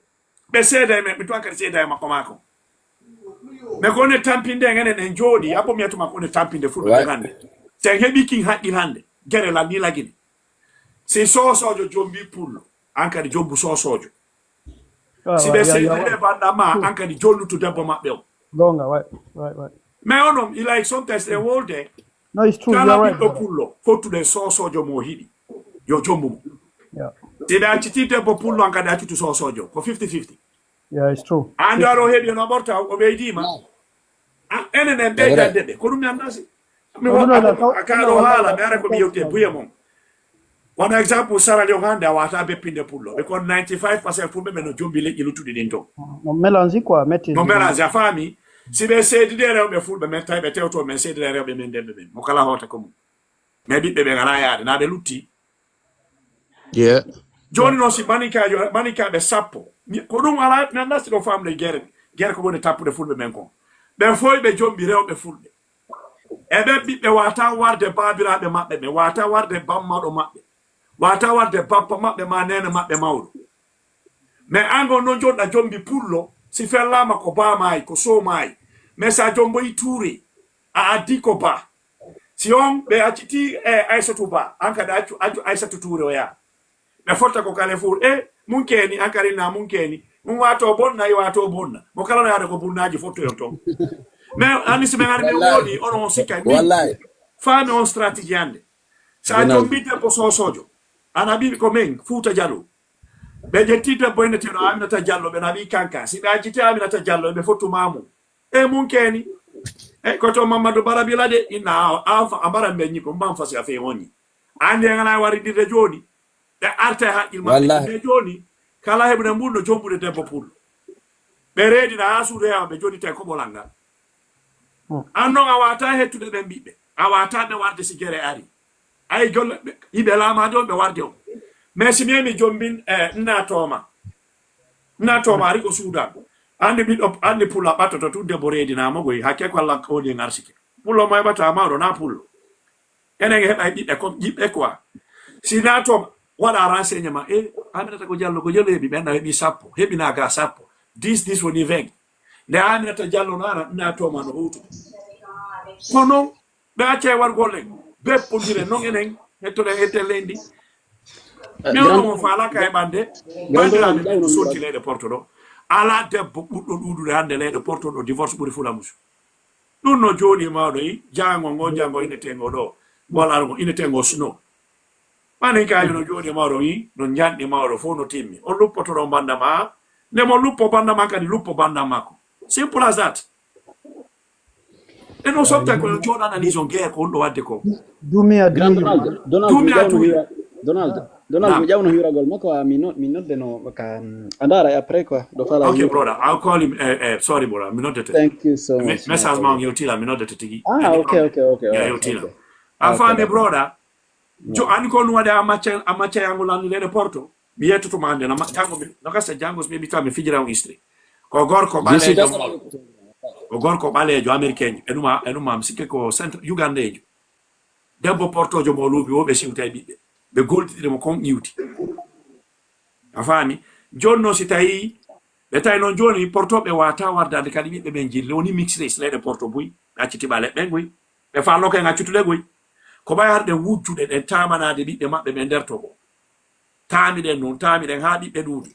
Ɓe seeda e men, mi tuwa kadi seeda e makko maako. Mais ko ne tampinde en enen en jooɗi, apo mi yatuma ko ne tampinde fulɓe ɓe hannde. Si en heɓi kin haqqil hannde, gere lan ni lagine. Si soosoojo jombi pullo, an kadi jombu soosoojo. Ah, si ɓe seedi ɓe banɗa ma, an kadi jollutu debbo maɓɓe o. Gonga, right, right, right. Mais onon, il a sometimes e wolde, no, it's true, kala ɓiɗɗo pullo, fottude soosoojo mo hiɗi. Yo jombu mo. Yeah. Si ɓe acciti debbo pullo, an kadi accitu soosoojo. Ko fifty fifty. Yeah, it's true. An aro heɓi no ɓorta, o ɓeydima. Ah, enen en ɓeydande ɓe. Ko ɗum mi annda si. Mi wona ka ɗo haala, mi ara ko mi yewte buye mon. Wano exemple, Sierra Leone hannde a wata beppinde pullo. Ɓe kon ninety-five percent fulɓe ɓe no jombi leƴƴi luttuɗi ɗin ton. No mélange quoi, metti. No mélange, a faami? Si ɓe seedide rewɓe fulɓe men, tawi ɓe tewto men seedide rewɓe men ndemɓe ɓen. Mo kala hoota ko mum. Mais ɓiɓɓe ɓen ala yaade, na ɓe lutti. Yeah. Jooni non si manikaajo, manikaaɓe sappo. Mi, ko ɗum ala, mi annda si ɗo famde gere, gere ko woni tappude fulɓe men kon. Ɓe foy ɓe jombi rewɓe fulɓe. E ɓen ɓiɓɓe wata warde baabiraaɓe maɓɓe ɓen, wata warde bammaɗo maɓɓe, wata warde bappa maɓɓe ma neene maɓɓe mawɗo. Mais an on non jonɗa jombi pullo, si fellaama ko baa maayi, ko soo maayi. Mais sa jomboyi tuure, a addi ko baa. Si on ɓe acciti, eh, Aysatu Ba, an kadi accu, accu Aysatu Tuure o yaa. Ɓe fotta ko Carrefour, eh, mun keeni, an kadi na mun keeni. Mun wato bonna, i wato bonna. Mo kala no yaade ko bunnaaji fottoyon ton. Mais anni si men ari men woodi, onon on sikka ni. Wallahi. Faami on stratégie hannde. Sa jombi debbo soosoojo, ana ɓi ko men, Fuuta Jaloo. Ɓe ƴetti debbo inneteeɗo Aminata Jallo, ɓe naɓi kanka. Si ɓe acciti Aminata Jallo, ɓe fottu maamu. E mun keeni. E ko to Mamadou Barabila de, inna a, a, a mbara mbeñi ko mban fasi a fe woni. Andi en ana waridirde jooni. Ɓe arta e haqqil maɓɓe. Wallahi. Ɓe jooni, kala heɓude mbuɗo no jombude debbo pullo. Ɓe reedina haa suudu heewa, ɓe jonnita e koɓolal ngal. Hmm. An non a wata hettude ɓen ɓiɓɓe. A wata ɓe warde si gere ari. Ay, jolle, ɓe, yiɓe laamaajo on, ɓe warde on. Mais si mi, mi jombin, eh, nna tooma. Nna tooma, ari ko suudan. Andi ɓiɗɗo, andi pula ɓattoto tun debbo reedinaa mo goy, hakke ko Alla woni en arsike. Pullo mo heɓata mawɗo, na pullo. Enen heɓay ɓiɓɓe comme ɓiɓɓe quoi. Si na to waɗa renseignement, e Aminata ko Jallo, ko Jallo heɓi ɓen, na heɓi sappo, heɓi na ga sappo. Dix, dix woni vingt. Nde Aminata Jallo no ara, na to ma no hutu. Kono, ɓe accay wargol en, beppondire non enen, hettoɗen eten leydi. Mi on on faala ka heɓande, bandiraɓe ɓen no sonti leyɗe Porto ɗo. Ala debbo ɓurɗo ɗuuɗude hande leyɗe Porto ɗo, divorce ɓuri fulamusu. Ɗun no jooɗi mawɗo yi, jango ngo, jango ineteengo ɗo, wala ngo ineteengo sno. Manin ka no jooɗi mawɗo yi, no njanɗi mawɗo fof no timmi. On luppoto ɗo banda ma, nde mo luppo banda ma kadi luppo banda makko. Simple as that. E non softa ko on jooɗa analyse on geya ko on ɗo wadde ko. Dumiya, Grand dumiya. Donald, Donald, Dumiya, mi ƴawno Dumiya. Hira-, Donald, Donald, Naam. Mi ƴawno hiragol makko, ah, mi no-, mi nodde no ka, mm, a ndaara e après quoi, ɗo fala Ok, brother, I'll call him. Eh, eh, sorry, brother, mi noddete. Thank you so Me-, much, my message ma on brother. Yewtila, mi noddete tigi. Ah, Any okay, problem? Okay, okay, Yeah, okay, Yewtila. Okay. A Okay, faami, okay. Brother? Jo, Yeah. Ani ko on waɗi a macca, a macca yango lan leyɗe Porto. Mi yettoto ma hande, na ma-, jango mi, no gasa jango so mi heɓi tan mi fijira on history. Ko gorko ɓaleejo mo-, ko gorko ɓaleejo Americain, e ɗum a, e ɗum am sikke ko centre Ugandejo. Debbo Portojo mo luubi wo ɓe siwta e ɓiɓɓe. Ɓe golditiri mo kon iwdi. A faami? Jooni non si tawi, ɓe tawi non jooni Porto ɓe wata wardaade kadi ɓiɓɓe ɓen jille, woni mixed race leyɗe Porto buy, ɓe acciti ɓaleeɓe ɓen buy. Ɓe faalno ko en accutude buy. Ko ɓay har ɗen wujjude ɗen taamanaade ɓiɓɓe maɓɓe ɓen nder togo. Taamiɗen non, taamiɗen haa ɓiɓɓe ɗuuɗi.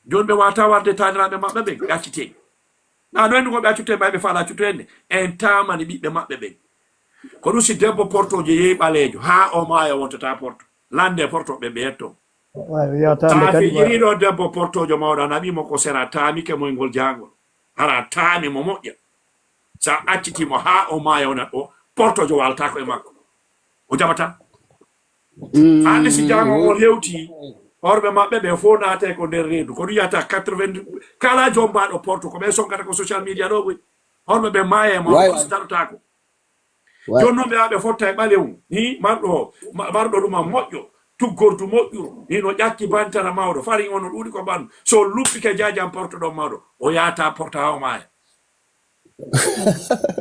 Jooni ɓe wata warde taaniraaɓe maɓɓe ɓen, ɓe acciti en. Na ɗo en ɗum ko ɓe accutu en, ɓay ɓe faala accutu en ne. En taamani ɓiɓɓe maɓɓe ɓen. Ko ɗum si debbo Portojo yehi ɓaleejo, haa o maaya wontata Porto. Lande Porto ɓe ɓe yetto. Waawi wiyataa nde Sa kadi fijiri ɗo debbo Portojo mawɗo, a naɓi mo ko sera, taamike mo e ngol jaangol. Hara taami mo moƴƴa. Sa acciti mo haa o maaya wona ɗo, Portojo waaltaako e makko. O jaɓataa. Mm. Anndi si jaango on hewti, horɓe maɓɓe ɓe fof naatay ko nder reedu. Ko ɗum yiyata quatre-vingt, kala jombaaɗo Porto, ko ɓe sonkata ko social media ɗo ɓoy. Horɓe ɓe maaya e mo, Waay, ko waay. Si darotaako. Waay. Jooni non ɓe haa ɓe fotta e ɓalewu. Hi, marɗo, ma-, marɗo ɗum am moƴƴo. Tuggordu moƴƴuru. Hino ƴakki bantara mawɗo. Farin on no ɗuuɗi ko ɓandu. So luppike jaajam Porto ɗon mawɗo. O yaata Porto haa o maaya.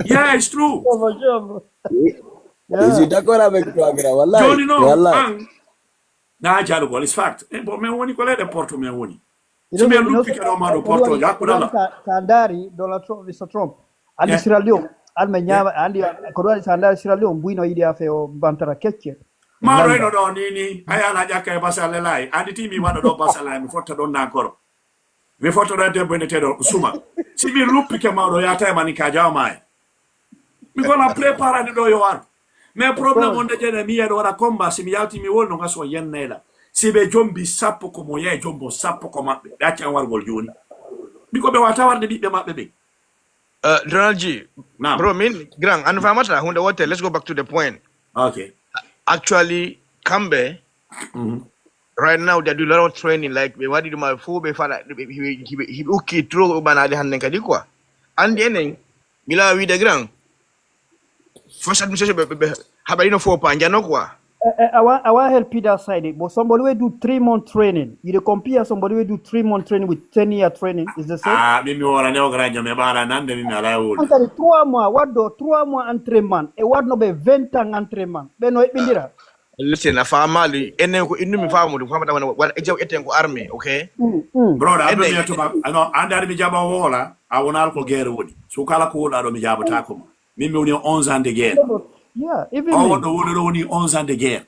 Yeah, it's true. Jomo, jomo. Je suis d'accord avec toi, grand. Wallahi. Jooni non, wallahi. An, na jalugol, it's fact. Eh, bon, men woni ko leyɗe Porto men woni. Si men luppike ɗo ma ɗo Porto, hakkunde Allah. Ka, ka ndaari Donald Trump, Mister Trump. Andi Sierra Leone, an men ñaama, andi ko ɗum waɗi sa ndaari Sierra Leone, buy no yiɗi affaire o bantara kecce. Ma reyno ɗo ni, ni, a yaala ƴakka e basalle laay. Andi ti mi waɗa ɗo basalle laay, mi fotta ɗon nankoro. Mi fotoɗo e debbo ene teɗo suma. Si mi luppike mawɗo, ya tawi mani ka jawa maayi. Mi kono préparande ɗo yo ar. Mais problème on de jene mi yeɗo waɗa combat, si mi yalti mi wol no ngaso yennayla. Si ɓe jombi sappo ko mo yee jombo sappo ko maɓɓe. Ɓe accan wargol jooni. Mi ko ɓe wata warde ɓiɓɓe maɓɓe ɓen. Uh, Donald G, Naam. Bro, min, Grang, an famata, hunde wote, let's go back to the point. Okay. Actually, kamɓe, Mhm. Right now, they do a lot of training, like, ɓe waɗi ɗum a fof, ɓe faɗa, ɓe, ɓe, ɓe, ɓe, ɓe ukki trop bana ali hannde kadi quoi. Anndi enen, mi la wiide Grang, first administration ɓe, ɓe, ɓe haɓa ino fof pa njano quoi. Eh, eh, awa, awa helpida sayde. But somebody will do three month training. You dey compare somebody will do three month training with ten year training. Is the same? Ah, min mi wora ne o Grang, mi ɓaara nande, min mi ala e wowlude. An kadi trois mois, waɗɗo trois mois entraînement. E waɗno ɓe vingt ans entraînement. Ɓe no eɓɓindira. Listen, a faamaali, enen ko innumi faamude, ko faamata wona, wona e jaw eten ko armée, okay? Mm, mm. Broda, Enen abdo mi yetto ba, ano, ande ari mi jaɓa woola, a wonal ko guerre woni. So kala ko woola ɗo mi jaɓata ko ma. Min mi woni onze ans de guerre. Yeah, even O me. Wonɗo woni ɗo woni onze ans de guerre.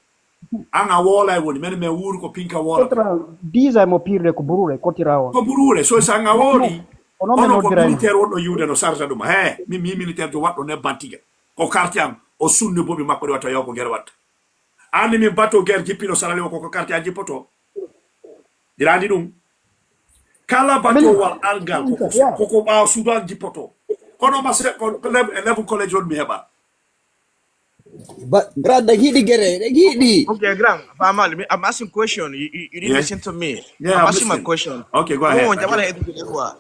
An a woola e woni, men men wuuri ko pinka woola. Quatre ans, dix ans mo pirde ko burure, kotira on. Ko burure, so sa nga woori, Ono men ono ko noddira en. Militaire wonɗo yiwde no sarta ɗum. He, mi, mi militaire jo waɗɗo nebban tiga. Ko quartier am, o sunni bobi makko de watta yaw ko guerre watta. Anndi min bateau guerre jippiɗo Sierra Leone ko, ko quartier a jippoto. Hiɗa anndi ɗum? Kala bateau wal algal ko, ko, ko, ko ɓaawo Sudan jippoto. Kono ma se, ko, ko level, level college on mi heɓa. But, Grang, ɗen hiɗi gere, ɗen hiɗi. Okay, Grang, family, me, I'm asking question. You, you, you didn't listen to me. Yeah, I'm asking my question. Okay, go ahead. Mo jabala e dugu de quoi.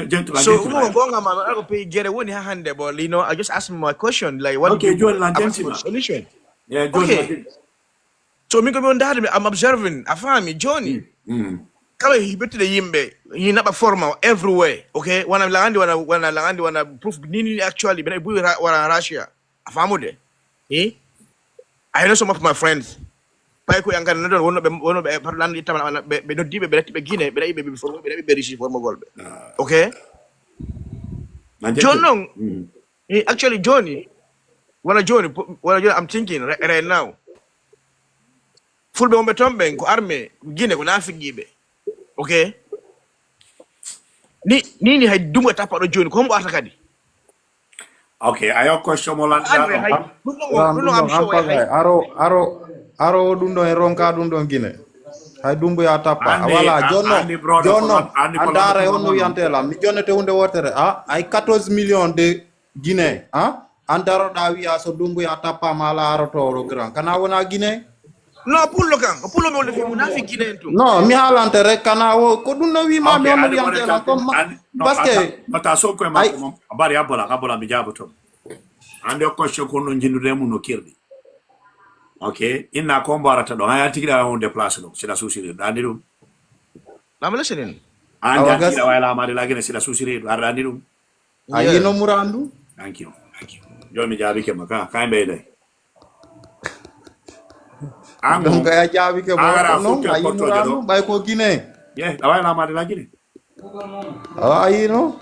Gentleman, so, gentleman. Mo gonga ma, ma ko pay gere woni ha hande, but, you know, I just asked my question, like, what Okay, Joel, I'm asking gentleman. Solution. Yeah, Johnny, okay. So mi ko mi on ndaade mi, I'm observing. A faami, Johnny? Mm. Kala hiɓettude yimɓe, yi naɓa forma everywhere, okay? Wona lagandi, wona, wona lagandi, wona proof ni, ni actually, ɓe naɓi buy ra-, wona Russia. A faamude? Eh? I know some of my friends. Pay ko yankande no ɗon, wonno ɓe, wonno ɓe, par lan ittama, wana, ɓe, ɓe noddi ɓe, ɓe natti ɓe Guinée, ɓe naɓi ɓe, ɓe formo, ɓe naɓi ɓe Russie formogol ɓe. Ah. Okay? Jooni non, mm. Eh, actually, Johnny, wala Johnny, po-, wala Johnny, I'm thinking right, right now. Fulɓe wonɓe ton ɓen ko armée, Guinée ko naafiqiiɓe. Okay? Ni, ni, ni hay dungu e tappa ɗo jooni, ko hombo arta kadi? Okay, ayo question mo lanɗa Armée ɗon hay, kam. Ɗum ɗon, Ran ɗum ɗum ɗon, ɗon am show hampagay. Hay. Aro, aro, aro ɗum ɗon e ronka ɗum ɗon Guinée. Hay dumbuya tappa. Andi, wala, a-, jonno, andi, brother, jonno, ko non, andi, ko non, andara ko e non, honno non. Wiyante lan. Mi jonnete hunde wotere. Ah, ay quatorze millions de Guinée, ah? An daroɗaa wi'a so Dumbuya tappaama alaa arotooɗo grand. Kana wona Guinée? No, pullo kan. Ko pullo mi wonde fi munaafi Guinée en tun. Non, mi haalante rek kana wo, ko ɗum no wi'maa mi. Ok, on andi wiyante wonde lan, comme ma-, andi, no, parce que ata, ata Sonko e makko ay. Moom, a bari a bola, a bola mi jaaboto. Andi o question ko non jindude mun no kirɗi. Ok, inna ko mbo arata ɗon. Haya tigi ɗa on déplace ɗon. C'est la souci de. Andi ɗum. I'm listening. Andi awa a tigi gas. Ɗa wayla ma de la Guinée, c'est la souci de. Arɗa andi ɗum. A yi'ii no Murandu? Thank you. Thank you. Jooni mi jaabike ma ka, kay mbeydey. An ɗum kay a jaabike mo, a gara non, futti a yi'ii Murandu, ɓay ko Guinée. Ye, a wayi laamaade la Guinée. Awa, a yi'ii no?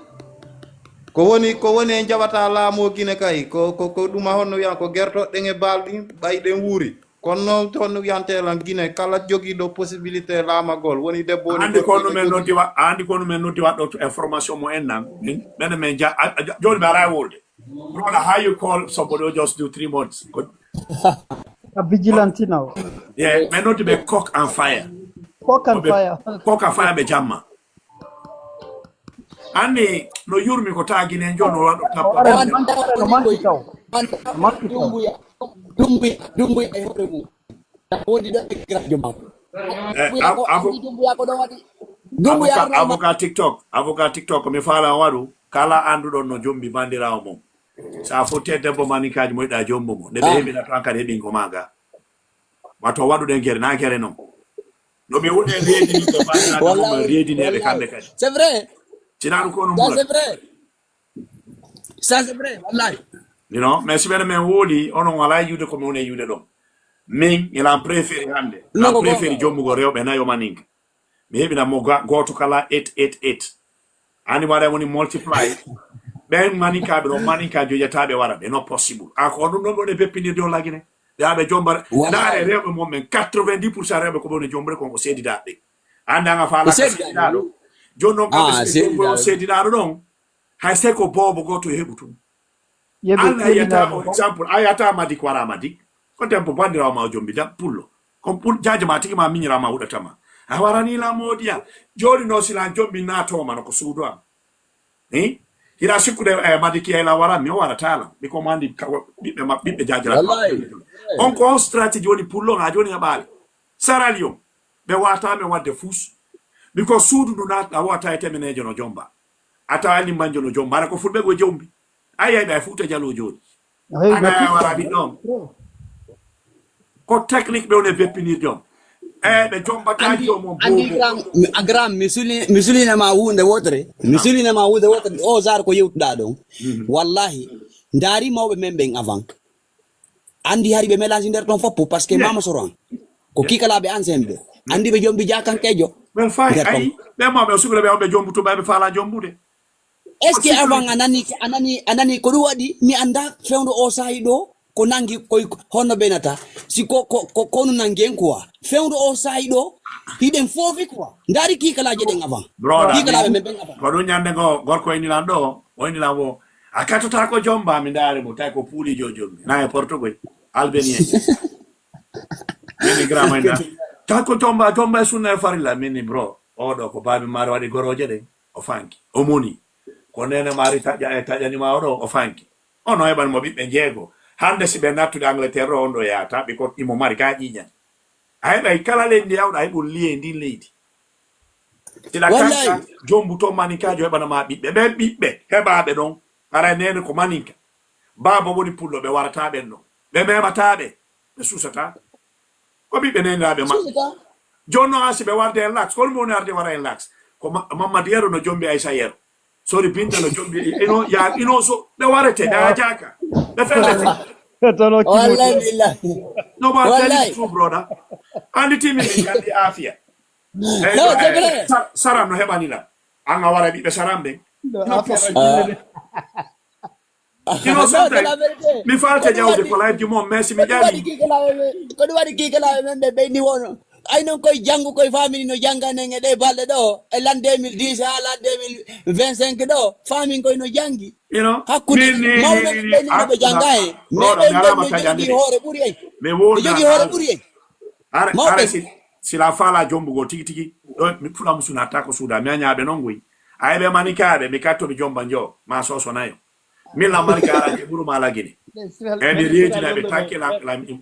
Ko woni, ko woni en jaɓata laamu o Guinée kay, ko, ko, ko ɗum a honno wi'a, ko gertoɗen e baalɗi, ɓay ɗen wuuri. Kono noon, to no wiyantee lan, Guinée, kala jogiiɗo possibilité laamagol, woni debbo, woni andi gorko, ko no men noddi wa-, andi ko no men noddi waɗɗo to information mo en nan. Min, men, men ja-, a, a, jooni mi alaa e wolde. Brother, how you call somebody who just do three months? Ko a vigilante now. Yeah, men noddi ɓe cock and fire. Cock and fire. Cock and fire ɓe jamma. Anni no yurmi ko taagine njo no waɗo tappa. Ɓe manti taw. Ɓe manti taw. Dumbuya, Dumbuya, Dumbuya e hoore mum. Woni ɗo e garajo makko. Eh, Dumbuya ko, avo-, andi Dumbuya ko ɗo waɗi. Dumbuya avocat, avocat TikTok, avocat TikTok, mi faala on waɗu, kala annduɗon no jombi bandiraawo mum. Sa fotti e debbo maninkaaji moyɗa jombo mo, nde ɓe heɓina to an kadi heɓingo maaga. Wato waɗuɗen gere, na gere non. No ɓe woni e reedinirɓe, bandiraɓe wallahi, mum e reedineɓe wallahi. Kamɓe kadi. C'est vrai. Sina ɗum ko onon ɓura. C'est vrai. Ça, c'est vrai, wallahi. You know, mais si ɓen men woli, onon wala yiwde ko mi woni e yiwde ɗon. Min, ilan préféré hannde. Non, ilan ko préféré goonga. Jombugo rewɓe nayo maninka. Mi heɓina mo ga-, gooto kala eight eight eight. Ani waɗa woni multiply. Ɓen maninkaaɓe ɗo, maninka joƴataaɓe wara ɓe, no possible. A ko ɗum ɗon ɗon e beppinirde on lagine. Ɓe aɓe jombare. Wallahi. Ndaare rewɓe mon men, quatre-vingt-dix pour cent rewɓe ko ɓe woni jombure kon ko seedidaaɓe. Annda nga faala ko seedidaaɗo. Seedidaaɗo. Jooni non kamɓe ah, si ɓe jombo on seedidaaɗo ɗon. Hay sey ko boobo gooto heɓu tun. Yeɓi, Allah yeɓi yata naɗo. On example, a yata Madik wara Madik. Ko debbo bandirawo ma o jombi da pullo. Kon pul-, jaajo ma tigi ma miñira ma huɗata ma. A warani la modiya. Jooni no sila jombi nato ma no ko suudu am. Eh? Hira sikkude, eh, Madik yayla wara, mi o wara tala. Mi ko mandi ka-, ɓiɓɓe ma, ɓiɓɓe jaajo la. Wallahi. On ko on stratégie woni pullo nga jooni nga ɓaali. Sierra Leone. Ɓe wata men wadde fus. Biko suudu ndu naata, a wata e temenejo no jomba. A tawa limbanjo no jomba. Ara ko fulɓe go jombi. Ay, ay, ɓe Fuuta Jaloo jooni. Hey, ana ɓe wara ɓiɗɗo on. Ko technique ɓe woni e beppinirde on. Eh, ɓe jombata andi, joom on andi bobo. Gram, mi, a gram, mi suli-, mi sulinama huunde wotere. Mi sulinama huunde wotere. O Zar ko yewtuɗa ɗon. Mhm. Wallahi, ndaari mawɓe men ɓen avant. Andi hari ɓe mélange nder ɗon foppu, parce que yeah. Mama Soran. Ko yeah. Kiikalaaɓe ancien ɓe. Andi ɓe jombi jaakankeejo. Ɓen fay, nder ɗon. Ay, ɓe mawɓe, sukula ɓe on ɓe jombutu, ɓe ɓe faala jombude. Est-ce que avant a nani, a nani, a nani ko ɗum waɗi, mi annda fewndo o saa'i ɗo, ko nangi, koy, honno ɓe nata? Si ko, ko, ko, ko no nangi en quoi. Fewndo o saa'i ɗo, hiɗen foofi quoi. Ndaari kiikalaaje ɗen avant. Brother, kiikalaaɓe men ɓen avant. Ko ɗum ñande ngo, gorko e nilan ɗo, o e nilan wo. A katota ko jomba, mi ndaari mo, tawi ko puuli jo jombi. Na e Portugal, Albenien. Mini grama ina. Tawi ko jomba, jomba e sunna e farilla, mini bro. Oɗo ko baabi maaro waɗi gorooje ɗen. O fanki. O moni. Ko nene maari taƴa e taƴani ma oɗo, o fanki. Ono heɓan mo ɓiɓɓe jeego. Hande si ɓe nattude Angleterre ɗo, on ɗo yaata, ɓe ko imo mari ka ƴiiƴan. A heɓay kala leydi ndi yawɗa, a heɓun liye ndin leydi. Sila wallahi. Kanka, jombu to maninkajo heɓana ma ɓiɓɓe. Ɓen ɓiɓɓe, heɓaɓe ɗon. Ara nene ko maninka. Baaba woni pullo, ɓe warata ɓen ɗon. Ɓe memata ɓe. Ɓe suusataa. Ko ɓiɓɓe neeniraaɓe maɓɓe. Suusataa. Jooni non, haa si ɓe warde en lax, ko ɗum woni arde wara en lax? Ko ma-, Mamadu Yero no jombi Aysa Yero. Sori Binta no jombi, ino, ya, ino so, ɓe warete, ɓe ajaaka. Ɓe fellete. Tono Wallahi kimuto. Billahi. No, ma Wallahi. Tell you the truth, brother. Andi timi mi kandi Afia. Eh, No, eh, c'est vrai. Sa-, Saram no heɓani lan. An a wara ɓiɓɓe Saram ɓen. No, No, affaire possible. Ino sometimes, mi falte jawde ko live ji mon, mais si mi ƴami. Ko ɗum waɗi kiikelaaɓe men ɓe ɓeyni wono. Ay non koye janngu koye famini no jannganen e ɗee balɗe ɗoo, e l'an deux mille dix haa l'an deux mille vingt-cinq ɗoo, famin koye no janngi. You know, Hakkunde mawɓe ɓe ɓeyni no ɓe jannga en. Mais ɓe ɓen no jogii hoore ɓuri en. Mi wonda Ɓe jogii hoore ɓuri en. Are, Mawɓe are si, si la fala jombugol tigi tigi. Ɗo mi fula musu na tako suuda. Mi aña ɓe non goy. Ay ɓe mani ka ɓe mi katto mi jomba njo. Ma soso nayo. Mi la mani ka ala je buru ma la gini. E mi rieti na ɓe takke la la mi.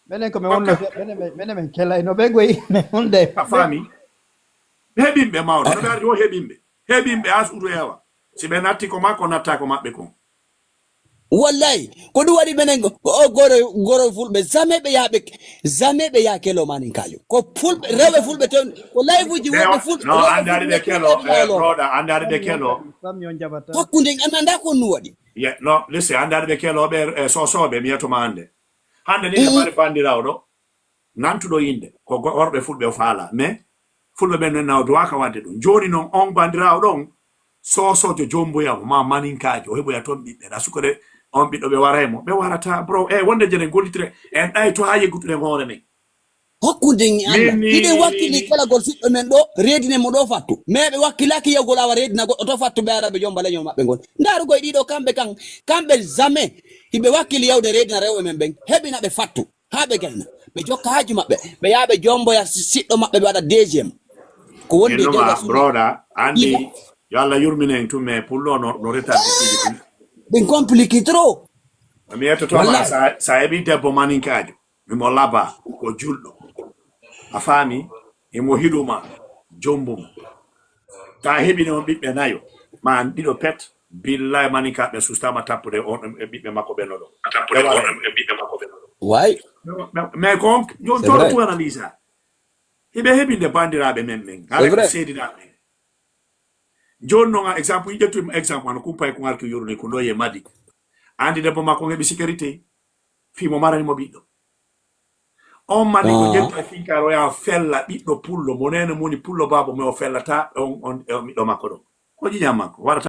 Menen ko mi wonno menen men kela no ɓe goy. Hunde. A fami. Heɓimɓe mawɗo. No ɓe ardi o heɓimɓe. Heɓimɓe as uru ewa. Si ɓe natti ko makko natta ko maɓɓe kon. Wallahi, ko ɗum waɗi menen ko o goro goro fulɓe jamais ɓe yaɓe jamais ɓe ya kelo maninkaajo. Ko fulɓe rewɓe fulɓe ton ko liveji wonɓe fulɓe. No andari ɓe kelo, eh, broda andari ɓe kelo. Hakkunde en annda ko nu waɗi. Yeah, no, listen, andari ɓe kelo ɓe eh, sosoɓe mi yetoma hande. Hande ni ɓe mari bandirawo ɗo. Nantuɗo innde, ko go-, worɓe fulɓe o faala. Mais fulɓe ɓen non nawduwaaka waɗde ɗum. Jooni non, on banndiraawo ɗon, soosoojo jomboyamo, ma maninkaajo, o heɓoya ton ɓiɓɓe. Na sukore on ɓiɗɗo ɓe waraymo, ɓe warata, bro. E wonde jenen gollitire, en ɗay to haa yeggutuɗen hoore men. Hakkunde en e Allah. Hiɗen wakkili kelagol siɗɗo men ɗo, reedinen mo ɗo fattu. Mais ɓe wakkilaaki yawgol awa reedina goɗɗo to fattu, ɓe ara ɓe jomba leñol maɓɓe ngol. Ndaarugol e ɗiɗo kamɓe kan, kamɓe jamais hiɓe wakkili yawde reedina rewɓe men ɓen, heɓina ɓe fattu. Haa ɓe gayna. Ɓe jokka haaju maɓɓe. Ɓe yaha ɓe jomboya si-, siɗɗo maɓɓe ɓe waɗa deuxième. Ko wonde Innoma, deuxième. Broda, andi, yo Allah yurmine en tun, mais pullo no, no retarde tigi tun. Ɓen compliqué trop. Mi yettoto ma, sa, sa heɓi debbo maninkaajo, mimo laba, ko julɗo. A faami? Imo hiɗuma, jombumo. Ta heɓini on ɓiɓɓe nayo, ma an ɗiɗo pet, billahi maninka ɓe sustama tappude on e ɓiɓɓe makko ɓe noɗo. Way. Mais ko on, jon C'est vrai. Toro tu analyse. Hiɓe heɓinde bandiraɓe men men. C'est Hare ko vrai. Seedinaɓe. Jon non exemple, i ƴettu exemple, ano kumpa e ko ngarki yoruni ko ɗo ye madi. Andi debbo makko ngeɓi sécurité. Fii mo marani mo ɓiɗɗo. On mani ko Ah. Jetta e finkaare o yaha fella ɓiɗɗo pullo, mo neene moni pullo baaba mo o fellata on, on, on ɓiɗɗo makko ɗon. Ko ƴiƴam makko, warata